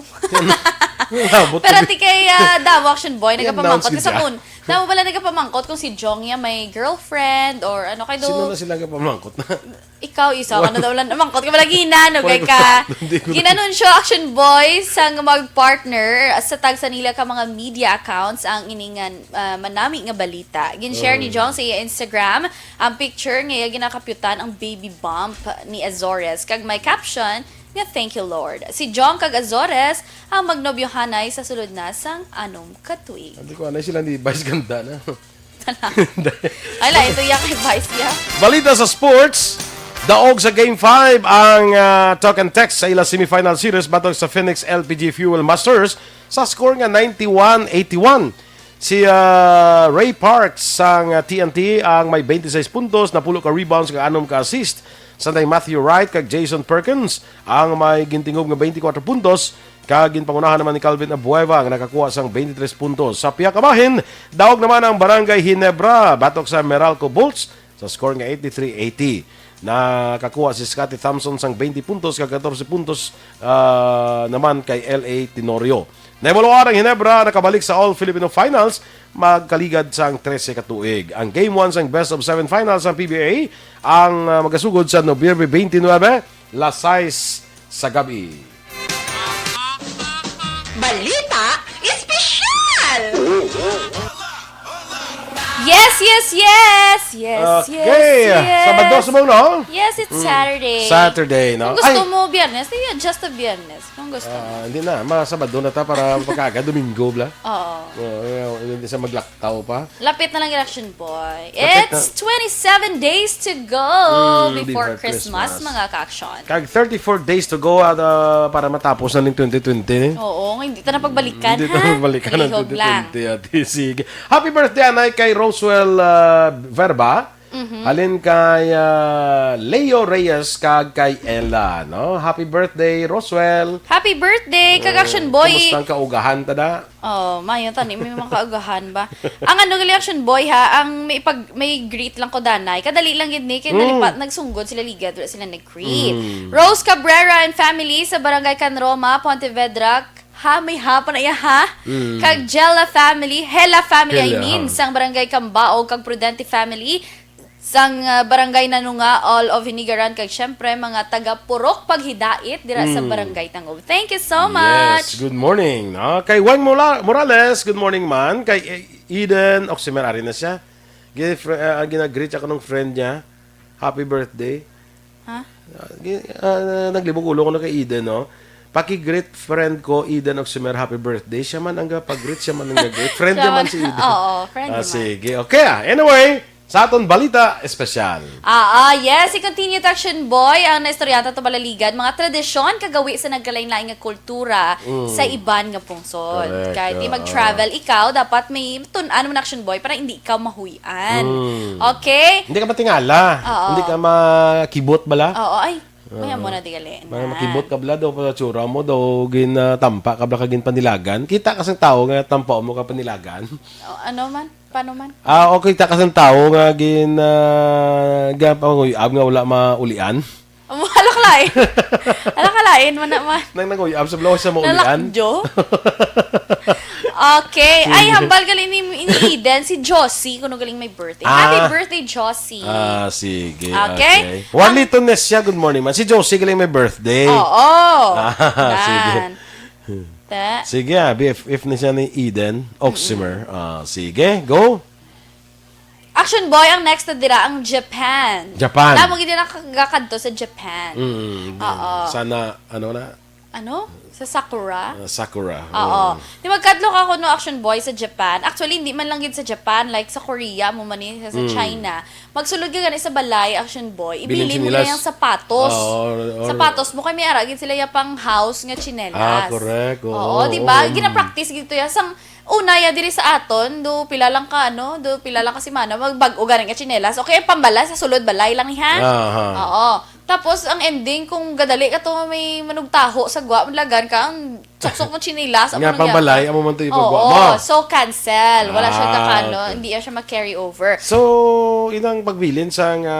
Labot Pero na. ti kay, ah, Damo Action Boy, I-announce nagapamangkot. gid Kasi siya. un, damo pala nagapamangkot kung si Jong niya may girlfriend or ano kay do. Sino na sila nagapamangkot na? Ikaw, isa ka na daw lang namangkot. Kaya lagi na, no, Wala kay ko ka. sa-, hindi ko na- Ginanunsyo, Action Boy, sang mag-partner sa tagsa nila ka mga media accounts ang iningan, ah, manami nga balita. Gin-share ni Mm. Jong sa iya Instagram ang picture nga iya ginakapyutan ang baby bump ni Azores. Kag may caption nga, "Thank you, Lord." Si Jong kag Azores ang magnobyohanay sa sulod na sang anom ka tuig. Hindi ko, ano sila ni Vice ganda na. Ala, ito iya kay Vice, ya. Balita sa sports, Daog sa Game five ang, ah, Talk and Text sa ila semifinal series batok sa Phoenix L P G Fuel Masters sa score nga ninety-one eighty-one. Si, ah, Ray Parks sang, ah, T N T ang may twenty-six puntos, napulo ka rebounds, kag anom ka assist. Samtang Matthew Wright kag Jason Perkins ang may gintingob nga twenty-four puntos kag ginpangunahan naman ni Calvin Abueva nga nakakuha sang twenty-three puntos. Sa pihak ka bahin, daog naman ang Barangay Ginebra batok sa Meralco Bolts sa score nga eighty-three eighty. Nakakuha si Scottie Thompson sang twenty puntos kag katorse puntos, ah, naman kay L A Tenorio. Nahibaloan ang Ginebra nakabalik sa All Filipino Finals magkaligad sang trese ka tuig. Ang Game one sang Best of Seven Finals sang P B A ang, ah, magasugod sa Nobyembre twenty-nine, las sais sa gabi. Balita Espesyal! Yes, yes, yes! Yes, yes, Okay. yes! Sabado subong, no? Yes, it's Saturday. Saturday, no? Kung gusto Ay! mo, Biyernes, then you adjust to Biyernes. Kung gusto mo. Ah, hindi na. Mga Sabado na ta para pagkaga, Domingo, bla. Oo. Oo, hindi sa maglaktaw pa. Lapit na lang, Action Boy. Lapit na. It's twenty-seven days to go Mm, before before Christmas, Christmas. Mga ka-action. Kag thirty-four days to go, ah, para matapos na ning twenty twenty. Oo, hindi ta na pagbalikan, Hindi ha? ta magbalikan ang Lihog lang. twenty twenty, ate. Sige. Happy birthday, anay, kay Roswell, ah, Verba. Mm-hmm. Halin kay, ah, Leo Reyes kag kay Ella, no? Happy birthday, Roswell. Happy birthday, kag-action boy. Kumusta ang kaugahan, tada? Oh, mayo tani, may mga kaugahan ba? Ang ano gali, action boy, ha, ang may pag may greet lang ko, danay. Kadali lang gid ni, kay Mm. nalipat, nagsunggod sila ligad, wala sila nag-greet. Mm. Rose Cabrera and family sa Barangay Can Roma, Pontevedra. Ha, may ha pa na iya, ha? Mm. Kag Jella family, Hela family, I Hela, mean, ha. Sang Barangay Cambaog, kag Prudente family, sang, ah, Barangay Nanunga, all of Hinigaran, kag syempre, mga taga Purok Paghidait dira sa Mm. Barangay Tangub. Thank you so much! Yes, good morning. No? Kay Juan Mola- Morales, good morning man. Kay E- Eden Oximer, ari na siya. Gina- fr- ah, ginag-greet ako ng friend niya. Happy birthday. Ha? Ah, gi- ah, naglibog ulo ko na kay Eden, no? Paki-greet friend ko, Eden Oximer, happy birthday. Siya man ang pag-greet, siya man ang nag-greet. Friend Siya naman man- si Eden. Oo, friend Ah, naman. Sige. Okay, ah. Anyway, sa aton balita espesyal. Ah, ah, yes. I-continue to, Action Boy, ang naistorya ta to, balaligad, mga tradisyon, kagawi sa nagkalain-lain nga kultura Mm. sa iban nga pungsod. Correct, Kahit di oo. mag-travel ikaw, dapat may tun-an mo na, Action Boy, para hindi ikaw mahuyan. Mm. Okay? Hindi ka matingala. Oo. Hindi ka makibot bala. Oo, ay. May amo na di gali. Mga makibot ka bala daw pa sa tsura mo daw ginatampa ka bala ka ginpanilagan. Kita ka sang tawo nga tampa mo ka panilagan. O, ano man? Paano man? Ah, okay, kita ka sang tawo nga gin ah, gapanguyab nga wala maulian. Amo, halak lain. Halak lain man na man. Nang nanguyab sa blaw sa maulian. Nalakjo. Okay. Ay, hambal gali ni, ni Eden, si Josie, kuno galing may birthday. Ah. Happy birthday, Josie. Ah, sige. Okay. Okay. Juanito Nesia, good morning man. Si Josie galing may birthday. Oo. Ah, sige. Nan. Ta. Sige, ah, B F F ni siya ni Eden Oximer. Ah, sige, go. Action Boy, ang next na dira ang Japan. Japan. Tamo gid na kagakadto sa Japan. Mm, Oo. Sana, ano na? Ano? Sa Sakura? Ah, Sakura. Oo. Mm. Di magkadlok ako, no, Action Boy, sa Japan. Actually, hindi man lang gid sa Japan, like sa Korea mo man ni, sa, sa Mm. China. Magsulod ka gani sa balay, Action Boy. Bilin Ibili mo tsinelas. Lang yung sapatos. Oo, or- or- Sapatos mo, kay may ara gid sila yung pang house nga tsinelas. Ah, correct. Oo, Oo, di ba? oo. Gina-practice gid to ya. Sang una ya diri sa aton, do pila lang ka, ano, do pila lang ka semana, magbag-o gani nga tsinelas. Okay, ang pambalay, sa sulod balay lang ni, ha? Aha. Oo. Tapos, ang ending, kung gadali ka to, may manugtaho sa gwa, lagan ka, ang suksok mo tsinelas, Nga amo nang pambalay, yata. Amo man to ipagwa Oo, mo. So cancel. Wala siya Ah, kaka-, ano, okay. Hindi siya ma-carry over. So, inang pagbilin sa nga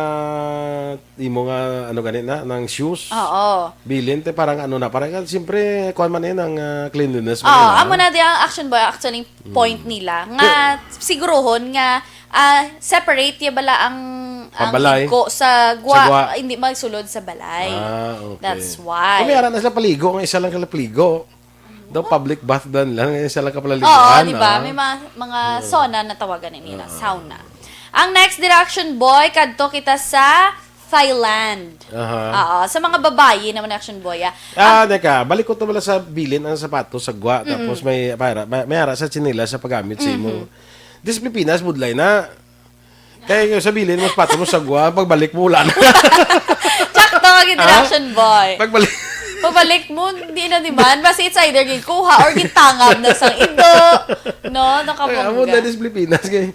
imo nga ano gani na ng shoes. Oo. Bilin te parang ano na, parang siyempre kuan man eh ng ah, cleanliness man Oo, eh, amo na di ang Action Boy, actually point nila nga sigurohon nga ah, separate ya bala ang ang Pambalay. Ko sa gwa, Sa gwa. Hindi magsulod sa balay. Ah, okay. That's why. Kung may ara na sila paligo, nga isa lang ka paligo. Daw public bath dan lang, isa lang ka Oo, palaligoan. di ba? Ah. May mga, mga sauna na tawagan nila, sauna. Ang next dira, Action Boy, kadto kita sa Thailand. Aha. Oo, sa mga babayi naman, Action Boy, ah. Ah, neka, balik ko to wala sa bilin ang sapatos sa gwa, tapos may para may, may ara sa tsinelas sa paggamit sa imo. Di sa Pilipinas, budlay na. Kaya nga, sa bilin mo, sapatos mo, sagwa, pagbalik mo, wala na. Sakto, ang Ha? Action Boy. Pagbalik. Pagbalik mo, hindi na naman. Basta it's either gikuha or gitangab na sang ido. No? Ay, amo Nakabungga. Dahil sa Pilipinas, kay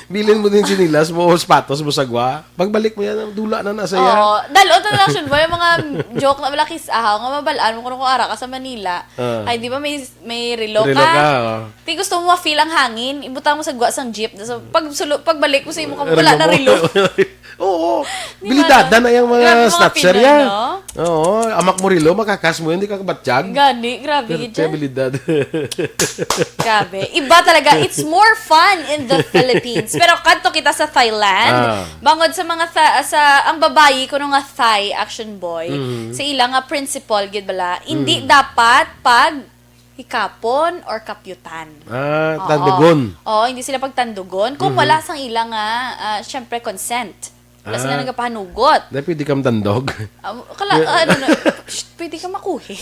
bilin mo din sinilas mo o sapatos mo, sagwa. Pagbalik mo yan, dula na nasa iya. Oo. Dalo to na, Action Boy, ang mga joke na wala kis-, aha, nga mabalaan mo kung, kung ara ka sa Manila. Ah. Ay, di ba may, may relo Relo ka? ka, oh. Ti gusto mo ma-feel ang hangin, ibutang mo sa gwa sang jeep. So, pag sulo, pagbalik mo sa imo, wala na relo. Oo. Di ba, bilidada no? Na yung mga Grabe mga snatcher Pinoy, yan. No? Oo. Amak mo relo, makakas mo, hindi ka kabatyag. Gani, grabe Pero gid siya. Abilidad. Grabe. Iba talaga. It's more fun in the Philippines. Pero kadto kita sa Thailand. Ah. Bangod sa mga tha- sa ang babayi kuno nga Thai action boy, Mm. sa ila nga principle gid bala, hindi Mm. dapat pag hikapon or kapyutan. Ah, Oo. Tandugon. Oo, hindi sila pagtandugon. Kung Mhm. wala sang ila nga, ah, syempre, consent. Wala sila Ah. nagapahanugot. Dahil pwede kang tandog. Ah, kala, Yeah. ah, ano na, shh, pwede ka makuhit.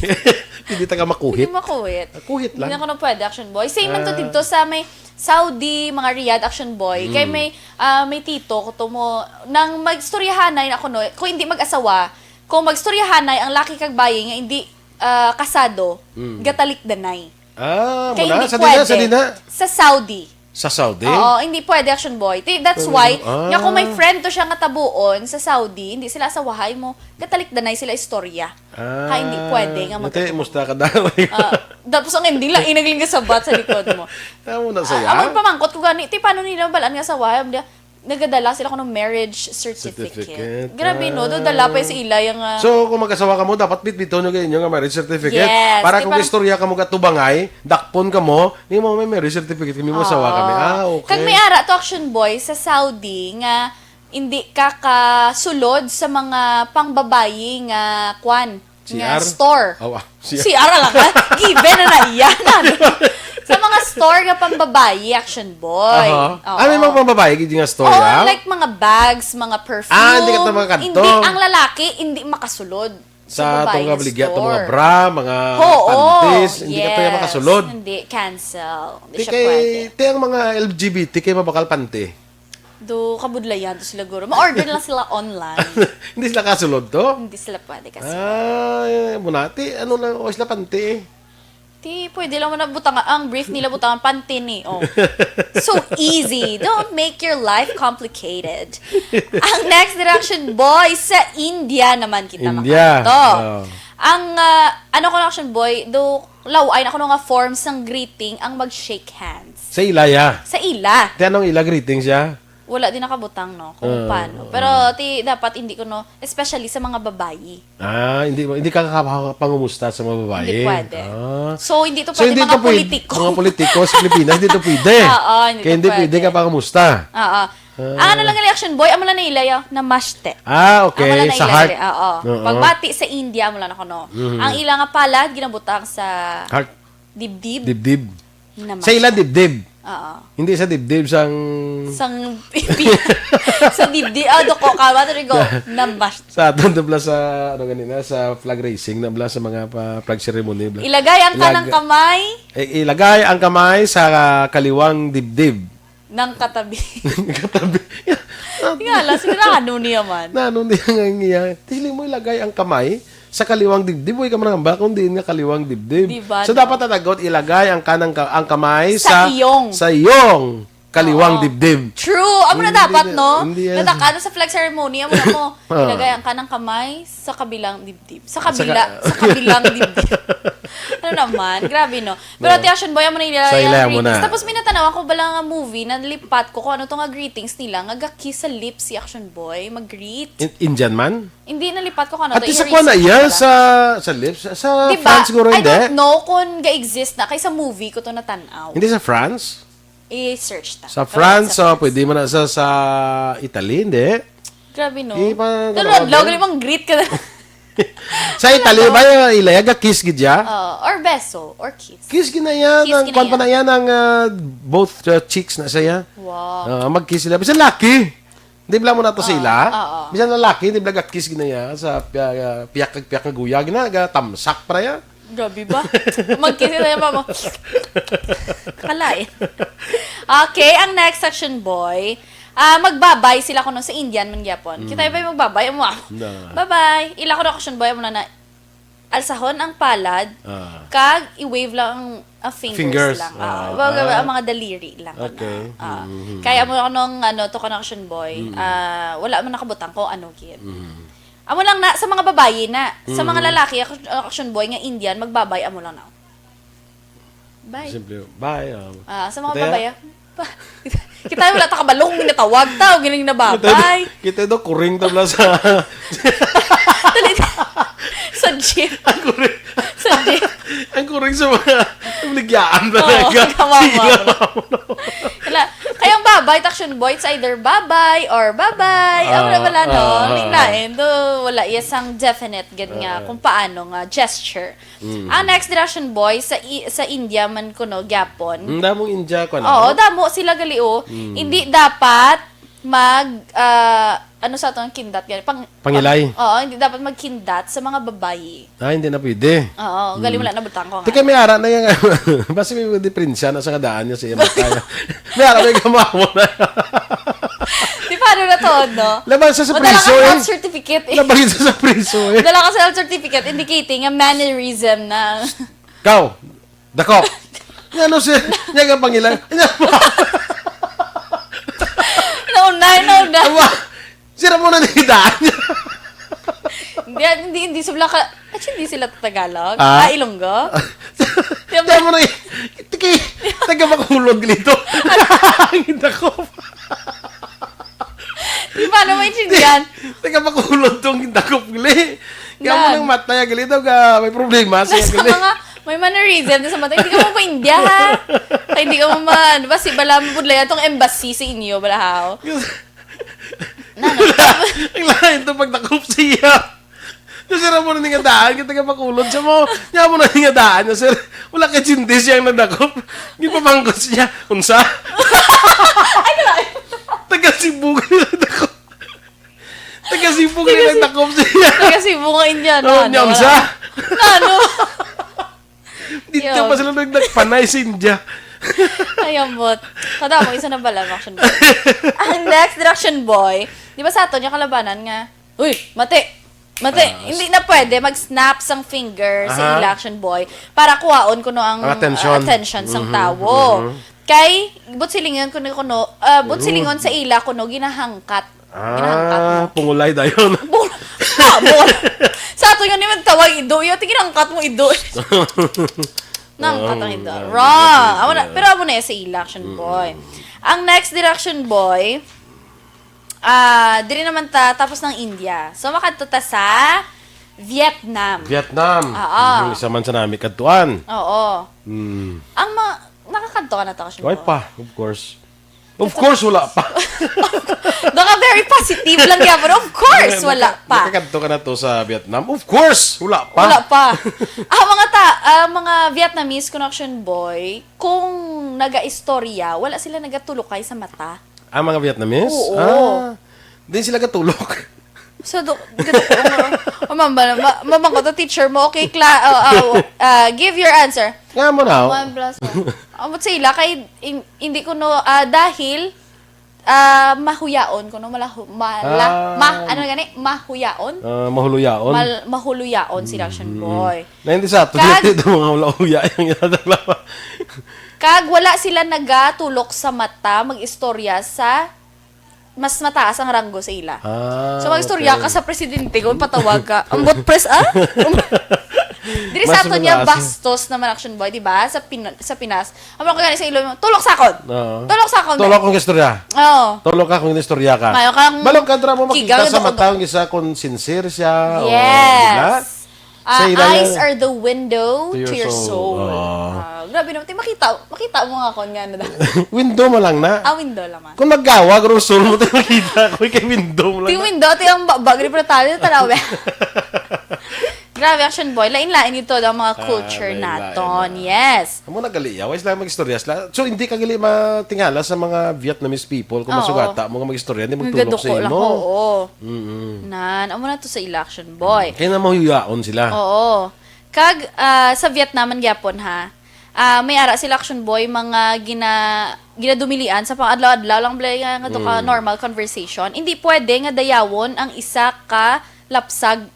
Pwede ta ka makuhit. Pwede makuhit. Ah, kuhit Hindi lang. na ko na pwede, action boy. Same man to Ah. dito sa may Saudi, mga Riyadh, action boy. Kay Mm. may, ah, may tito ko to mo, nang magstoryahanay na kuno, kung hindi mag-asawa, kung magstoryahanay ang laki kag bayi nga hindi, ah, kasado, Mm. gatalikdanay. Ah, Kay muna? Hindi Sa pwede. Dina, sa dina? Sa Saudi. Sa Saudi? Oo, hindi pwede, action boy. Ti- That's Pwede why, mo? Ah. nga kung may friend to siya nga tabuon sa Saudi, hindi sila asawahay mo, gatalikdanay sila istorya. Ah. Kay hindi pwede nga Dati, magkatuwang. musta ka daw? Ah, tapos ang ending lang, inagling gasabat sa likod mo. Tama na Ah, saya. Ang pamangkot ko gani, ti paano nila balaan nga asawahay? Ang dia, nagadala sila kuno marriage certificate. Certificate. Grabe, no? Ah. Do dala pa sa ila yung, ah, So, kung mag-asawa ka mo, dapat bitbiton nyo kayo nga marriage certificate. Yes, Para di kung ba? istorya ka mo gatubangay, dakpon ka mo, ni mo may marriage certificate, kami mo asawa kami. Ah. Ah, okay. Kag may ara to, action boy, sa Saudi nga hindi ka kasulod sa mga pangbabayi nga kwan, nga C R? store. Oh, ah, C R. C R lang, ha? Given na na iyan, ano? Sa mga store nga pambabayi, action boy. Aha. Oo. Ah, may mga pambabayi, gid nga store, Oh, ah? like mga bags, mga perfume. Ah, hindi ka to makakadto. Hindi, ang lalaki, hindi makasulod sa Sa babayi itong nga nga baligya, itong mga store. bra, mga Oo, panties, hindi ka to yan yes. makasulod. Hindi, cancel. Hindi Ti siya kay, pwede. ti ang mga L G B T Q mabakal panty. Do kabudlayan to sila, guro. Ma-order lang sila online. Hindi sila kasulod to? Hindi sila pwede kasi. Ay, muna. Ti, ano lang, o sila panty eh. Ti, pwede lang mo na butang ang brief nila, butang ang panty ni. Oh. So easy. Don't make your life complicated. Ang next direction, boy, sa India naman kita India. makato. Oh. Ang, ah, ano ko na, action boy, do, law, ay na ko nga form sang greeting ang mag-shake hands. Sa ila, ya? Sa ila. Ti anong ila greeting siya? Wala din nakabutang, no, kung Ah, paano. ah. Pero ti, dapat hindi ko, no, especially sa mga babayi. Ah, hindi mo, hindi ka kapangumusta sa mga babayi? Hindi pwede. Ah. So, hindi to So, pwede hindi mga to pwede, politiko. mga politiko sa Pilipinas, hindi to pwede. Oo, hindi Kaya to hindi pwede pwede. ka pangamusta. Oo. Ah. Ang ano lang, election boy, amo lang na ilaya, namaste. Ah, okay. Amo lang na Sa ilaya, heart. Oo. Oo. Pagbati sa India, amo lang ako, no. Mhm. Ang ila nga palad, ginabutang sa Heart. dibdib. Dibdib. Namaste. Sa ila dibdib. Oo. Hindi sa dibdib, sang Sang sa dibdib. Ah, doko ka. Bato rin ko. Namaste. Sa aton, bla, sa, ano ganina, sa flag raising na, bla, sa mga pa, flag ceremony, bla. Ilagay ang Ilag- kanang kamay. Eh, ilagay ang kamay sa kaliwang dibdib. Ng katabi. Katabi. Tingala, sigurado niya man. Na, ano niya nga niya? Siling mo ilagay ang kamay sa kaliwang dibdib. Uy, ka manamba kung diin nga kaliwang dibdib. Diba, So, no? dapat tatagot, ilagay ang kanang ka- ang kamay Sa sa iyong. sa iyong kaliwang Oo. dibdib. True. Amo na Hindi dapat, na- no? hindi yan. Natakano sa flag ceremony, amo na mo. Ah. Ilagay ang kanang kamay sa kabilang dibdib. Sa Sa kabila, ka- sa kabilang dibdib. Ano naman? Grabe, no? Pero, No. Ate Action Boy, amo na nila Sa yung ila mo greetings. na. Tapos, may natanaw ako bala nga movie, nalipat ko kung ano to nga greetings nila, nga ga-kiss sa lips si Action Boy, mag-greet. In- Indian man? Hindi, nalipat ko kung ano At to, isa ko na i-research iya ko sa, sa lips. Sa Diba? France, siguro I hindi. don't know kung ga-exist na, kay sa movie ko to natanaw. Hindi sa France? I-search ta. Sa Pero France, sa oh, pwede man na sa, sa Italy, hindi. Grabe, no? Di ba, Pero ganun, adlaw, eh? Galing mang greet ka na. Sa Italy Ano? ba, yung ilaya, ga-kiss gid ya? Oo, or beso, or kiss. Kiss gid na yan. Kiss Ang gid na kwan pa yan. na yan, ang, ah, both, uh, cheeks na siya. Wow. Ah, mag-kiss sila. Bisan laki. Di ba mo na to Oo, sila? oo. Bisan lalaki, di ba ga-kiss gid na yan sa piya-, ah, piyak, piyak nga guyag na, ga-tamsak pa yan. Grabe ba? Mag-kiss na yan, mama. Kalain. Okay, ang next section, boy. Ah, magbabay sila kuno sa Indian man gyapon. Kita ba yung magbabay? Amo, ah. Na. Bye-bye. Ila ko na, Action Boy, amo na na, alsahon ang palad, Ah. kag i-wave lang ang, ang fingers Fingers. lang. Ah, Ah, wag, ah. ang mga daliri lang. Okay. Ah. Mm. Kaya mo nung, ano, to, Action Boy, Mm. ah, wala man nakabutang kung ano gid. Mm. Amo lang na, sa mga babayi na. Sa mga Mm. lalaki, Action, Action Boy nga Indian, magbabay, amo lang na. Bye. Simple, bye, ah. Ah, sa mga Kita? babayi, pa-, kita, wala ta kabalong, ginatawag ta, o gining nababay. Kita, kita daw, kuring tabla sa Dali, sa jeep. Ang kuring. Sa jeep. Ang kuring sa mga nagligyaan Oo, talaga. Kawawa. Sige, kawawa. Wala. Kaya ang babay, Action Boy, it's either babay or babay. Ang Ah, wala, wala, no? ah, May ah. lain. Do, wala iya sang definite gid nga Ah. kung paano nga gesture. Mm. Ang next, Action Boy, sa i-, sa India man kuno gyapon. Mm, damong India ko na. Oo, damo sila gali, oh. Mm. Hindi dapat mag, ah, ano sa atong kindat gani? Pang-, Pangilay. pang-, oo, hindi dapat magkindat sa mga babayi. Ah, hindi na pwede. Oo, gali Mm. wala na butang ko nga. Di kami ara na yung, basta may mga diferensya na sa kadaan niya sa iya matay. May ara na yung kamawa na. Di, paano na to, no? Labang sa, sa Madala priso, ka eh. health certificate, eh. Labang sa, sa priso, eh. Madala ka sa health certificate indicating a mannerism na. Ikaw, dakop. Nga, ano siya? Nga nga pangilang. Nga. Naunay, naunay. Awa, sira mo na ni daan. Hindi, hindi, hindi sila ka-, actually, hindi sila Tagalog. Ah? Ah, Ilonggo? Sira mo na y-, tiki, taga Bacolod, Glito. Ang dakop. Di ba naman maintindihan? Taga Bacolod tong dakop, gali. Kaya mo Nan. nang matay, gali daw ka, may problema siya, Nasa gali. mga, may mannerism, nasa mata, hindi ka mo pa India, ha? Kaya hindi ka mo ma-, di ba, si Bala, mabudlay atong embassy sa inyo, Balahaw. Nano? Ang lain to pag dakop siya. Yung sir, amo na ni nga daan, kita ka makulod siya mo. Nya mo na ni nga daan, yung sir. Wala kay Chindi siya ang nagdakop. Gipamangkot siya. Unsa? Ay, wala. Taga Cebu ka nila dakop. Taga Cebu ka Taga nila Ce-, dakop siya. Taga Cebu nga Indiano, Oh, ano? nya unsa? Ano? Dito Yun. pa sila nagdagpanay sa India. Ay, ambot. Kada mo, isa na bala, Action Boy. Ang next, Action Boy. Di ba sa aton, yung kalabanan nga, "Uy, mati! Mati!" Ah, Hindi na pwede mag-snap sang finger sa Aha. ila, Action Boy, para kuhaon kuno ang, Ang attention. ah, attention sang Mhm, tawo. mhm. Kay, but silingon kuno, kuno, ah, but Yun. silingon sa ila kuno ginahangkat. Ginahangkat Ah, mo. pungulay dayon. Bul-, ah, bul-, sa ato yun, yung magtawag ido, yung tingin ang kat mo ido. Nangkat ang ido. Oh, Wrong. grabe, Amo na, grabe. pero amo na yung sa ila, Action Mm. Boy. Ang next, Action Boy, ah, diri naman ta, tapos ng India. So, makadto ta sa Vietnam. Vietnam. Oo. Mhm, isa man sa nami kadtuan. Oo. Mm. Ang ma-, nakakadto ka na to, Action Why Boy? pa? Of course. Of course, wala pa. Naka very positive lang gyapon. Of course, Naka-, wala naka-, pa. nakakadto ka na to sa Vietnam? Of course, wala pa. Wala pa. Ah, mga ta-, ah, mga Vietnamese kuno, Action Boy, kung nagaistorya, wala sila nagatulukay sa mata. Ah, mga Vietnamese? Oo. Ah, di sila gatulok. So, do, gado ko nga, oh, ma'am, ba, ma-, ma'am, ako to, teacher mo, okay, cla-, oh, oh, oh, ah, give your answer. Nga mo na, oh. One plus one. Ambot sa ila, kay in-, hindi ko, no, ah, dahil, ah, mahuyaon ko, no, malahu-, mala-, Ah. ma-, ano gani? Mahuyaon? Ah, mahuluyaon? Mal-, mahuluyaon si Action Mm. Boy. Na hindi sa ato, Kag dito mga wala huya yung ginadala. Kag wala sila nagatulok sa mata, mag-istorya sa mas mataas ang ranggo sa ila. Ah, So, mag-istorya okay. ka sa presidente, kung patawag ka, ambot pres-, ah? Diri sa Mas ato niya, mataas. bastos naman, Action Boy, di ba? Sa Pin-, sa Pinas, amo ko gani sa ilo mo, "Tulok sa akon! Oo. Tulok sa akon, Tulok be!" kong istorya. Oo. Tulok ka kung istorya ka. Mayo kang Balok ka, dra mo makita kigang sa na mata, kung isa kung sincere siya, o, Yes. di ba? Ah, Sa ila eyes yan. are the window To your to your soul. soul. Oo. Ah, grabe naman. Ti, makita, makita mo nga kon nga na. Window mo lang na. Ah, window lang man. Kung maggawa, kung soul mo, ti makita ko, kay window mo lang Ti na. window, ti ang ba-, bagri pa tayo, tanaw, eh. Grabe, Action Boy. Lain-lain ito ang mga Ah, culture lain-lain naton. na. Yes. Amo na gali, ah. Why sila mag-istorya sila? So, hindi ka gali matingala sa mga Vietnamese people kung Oo. masugata mo nga mag-istorya, hindi Nga magtulok sa gaduko lang, imo. oo. Mm-mm. Nan, amo na to sa ila, Action Boy. Kaya na mahuyaon sila. Oo. Kag, ah, sa Vietnam man gyapon, ha, Ah, may ara sila, Action Boy, mga gina ginadumilian sa pang-adlaw-adlaw lang, bala, nga, nga to ka Mm. normal conversation. Hindi pwede nga dayawon ang isa ka lapsag,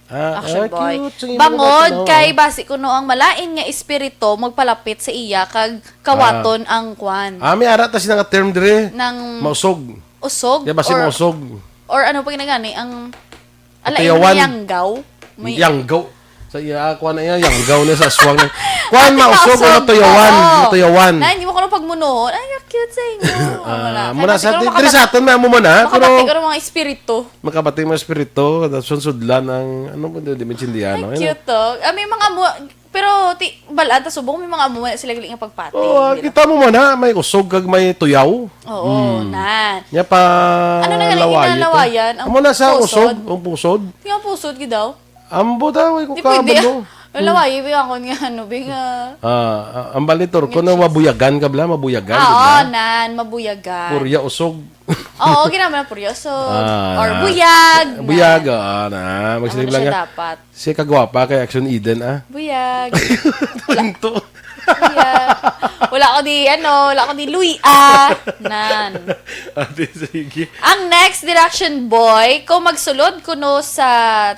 Ah, Action ah, Boy. Cute. Sige, Bangod maganda, kay no? Basi kuno ang malain nga espiritu magpalapit sa iya kag kawaton Ah. ang kwan. Ah, may ara ta sila nga term dire. Nang Mausog. Usog? Yeah, basi or, mausog. Or ano pa ginagani? Ang Ala, Matuyawan. Yung yanggaw. May Yanggaw. Sa iya, kuha na iya, yanggaw na sa aswang na. Kuha, Ate, mausog o mausog. Matuyawan. Oo. Matuyawan. Na, hindi mo ko nung pagmunuhon. Ay, ang cute sa inyo. Ah, Wala. Muna Kaya sa, pati ko di, makabati-, di sa aton na mo man, ha? Pero makabati ko ng mga espiritu. Makabati mga espiritu, tapos ang sudlan ang, ano po, di, di maintindihan, Ay, ano? Cute to. Ah, may mga mu-, pero ti, balaan ta subong, may mga amo na sila gali nga pagpati. Oo, ah, Hindi kita mo man, ha? May usog kag may tuyaw. Oo, Hmm. Nan. Nya pa Ano na galing lawayan to? Ginalawayan? Ang Amo na sa pusod? Usog, ang pusod. Nga pusod, gid daw. Ambo daw, ay ko Di pwede. Kabalo. Ang lawayi, bi, ako nga, ano, bi, nga Ah, ah, ang balitor, Nga kung cheese. Mabuyagan ka bala, mabuyagan, di Oo, ba? Nan, mabuyagan. Purya usog. Oo, ginama na purya usog. Ah, Or na. Buyag, Buyag, na. Oo, na. Magsiling Ano lang siya nga. Dapat? Siya kagwapa kay Action Eden, ah. Buyag. Punto. Buyag. Wala ko di, ano, wala ko di luya. Nan. Ate, sige. Ang next direction, boy, kung magsulod kuno sa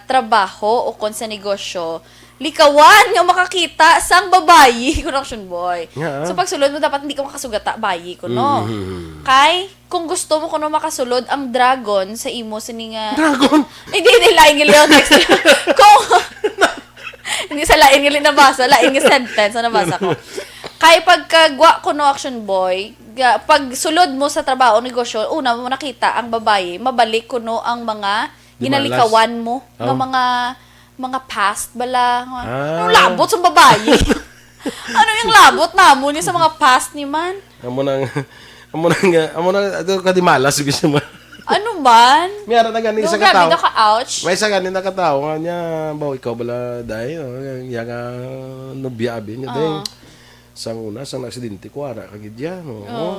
trabaho o kung sa negosyo, likawan nga makakita sang babayi, kuno, Action Boy. Nga, ah. So, pagsulod mo, dapat hindi ka makasugata bayi, kuno. Mm-hmm. Kay, kung gusto mo kuno makasulod ang dragon sa imo sini nga Dragon? Hindi, hindi, lain nga liyaw text. Kung, hindi sa lain nga li-, nabasa, lain nga sentence ang nabasa ko. Kay pagkagwa kuno, Action Boy, ga-, pag sulod mo sa trabaho, negosyo, una mo nakita ang babayi, mabalik kuno ang mga Dumalas. Ginalikawan mo nga Oh. mga, mga past bala. Ah. Anong labot sa babayi? Ano yung labot namo ni sa mga past ni man? Amo nang, amo nang, amo nang, ito ka di malas, sige siya man. Ano man? May ara na gani Doon sa grabe kataw. Daw ka, ouch. May isa gani nakatawa nga niya, baw ikaw bala, day, oh, yang, ah, nobya, abi niya, day. Ah. Sang una, sang naaksidente ko, ara ka gid ya, no? Oo.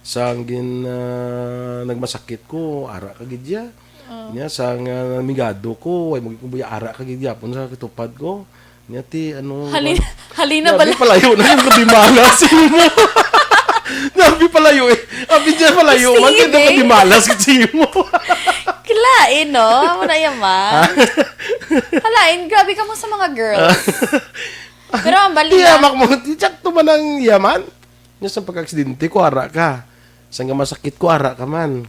Sang gin, ah, nagmasakit ko, ara ka gid ya. Oo. Nya, sang, ah, namigado ko, way mo gid ko buya, ara ka gid yapon sa kitupad ko. Nya, ti, ano, Halin-, ba? Halina Grabe, bala. Palayo na yung kabimala sa imo. Grabe, palayo eh. Abi niya, palayo man, Steve, kaya eh. Kabimala sa imo. Kilain, no? Amo na yaman. Ha? Halain, grabe ka mo sa mga girls. Pero ang bali Di na. Yamak mo, di sakto man ang yaman. Nya sa pagka-aksidente ko, ara ka. Sa nga masakit ko, ara ka man.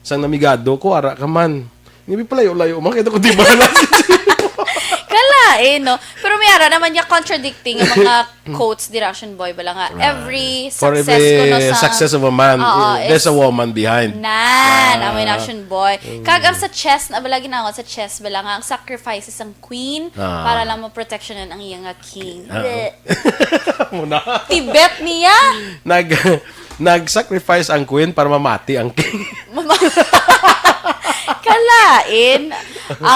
Sa namigado ko, ara ka man. Nga palayo-layo man, kaya ko di ba na Kalain, no? Pero may ara naman niya contradicting ang mga quotes, direction boy, bala nga, Ah, every for success every ko, no, sa success of a man, Oo, eh, there's is a woman behind. Nan, Ah. Ang direction boy. Mm. Kag ang sa chest, na bala ginawat sa chest, bala nga, ang sacrifice is ang queen Ah. para lang maproteksyonan ang iya nga king. Ah. Bleh. Muna. Tibet niya. Nag, nag-sacrifice ang queen para mamati ang king. Mama-, Kalain.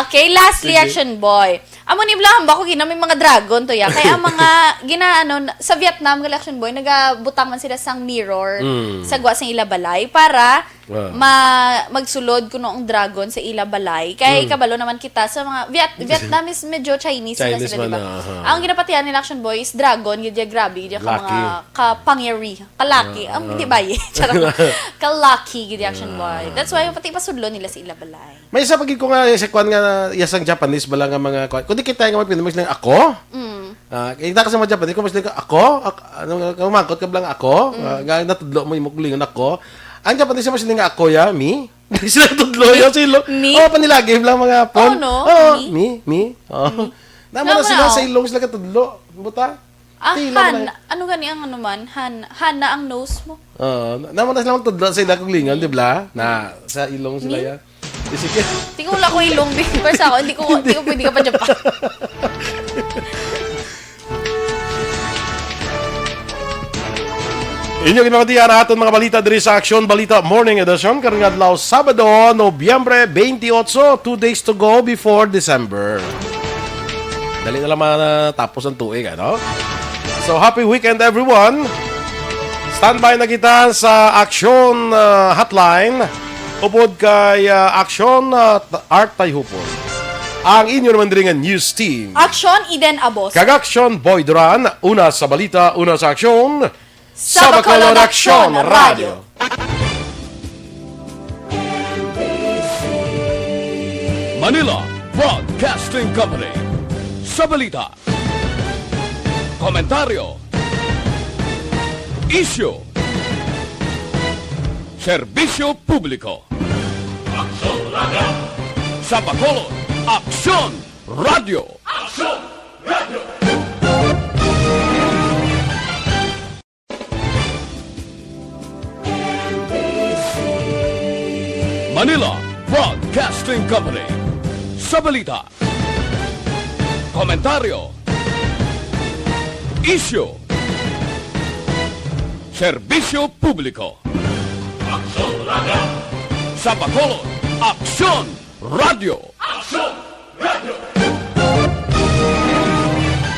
Okay, last Sige. Reaction boy. Amo ni Blanca, bako gina may mga dragon to ya. Kaya ang mga ginaano sa Vietnam, reaction boy, nagabutang man sila sang mirror Mm. sa gwa sang ila balay para Ah. ma-, magsulod kuno ang dragon sa ila balay. Kay Mm. kabalo naman kita sa mga Viet-, Vietnam is medyo Chinese sila, Chinese sila, man, di ba? Ah, aha. Ang ginapatihan nila action boy is dragon, gid ya, grabe, gid ya ka Lucky. Mga kapangyari, kalaki. Ah, Ang ah. Di ba, eh? Charot. Kalaki, gid ya action boy. Ah. That's why pati pasudlo nila sa ila balay. May isa pa gid ko nga, sa kwan nga, ya sang Japanese bala nga mga kwan. Kung di kita nga mga Pinoy, mas lang ako? Mm. Ah, kita ko sa mga Japanese, kung mas lang ako, ak-, ano, kumangkot ka bala nga ako, Mm. ah, nga natudlo mo, imo kulingon ako. Ang Japanese, mas lang ako, ya, mi? Sila tudlo, ya, sila. Mi? Oh, panilagi lang mga Hapon. Oh, no? Oh, Mi? mi, mi. Oh. Mi. Namo na Namo sila na, sa oh. Ilong sila katudlo. Buta? Ah, Tila Han, na. Ano gani ang ano man? Han, Hana ang nose mo. Oo, na-, naman na silang tudlo sa ila kung lingan, di ba? Na, sa ilong sila Ni? Yan. Di sige. Tingnan wala ko ilong, di. Pero sa ako, hindi ko, hindi ko pwede ka pa Japan. Inyo ginamatian ang aton mga balita diri sa Aksyon Balita Morning Edition karong adlaw, Sabado, Nobyembre twenty-eight, two days to go before December. Dali na lang matapos ang tuig, ano? So, happy weekend, everyone! Standby na kita sa Aksyon, ah, Hotline upod kay, ah, Aksyon, ah, Art Tayhupon. Ang inyo naman diri nga news team. Aksyon, Eden Abos. Kag Aksyon, Boy Duran. Una sa balita, una sa aksyon. Sa Bacolod Aksyon Radio. Manila Broadcasting Company. Sa balita, komentaryo, isyu, serbisyo publiko. Aksyon Radio. Sa Bacolod, Aksyon Radio. Aksyon Radio. Manila Broadcasting Company. Sa balita, komentaryo, isyu, serbisyo publiko. Aksyon Radio. Sa Bacolod, Aksyon Radio. Aksyon Radio.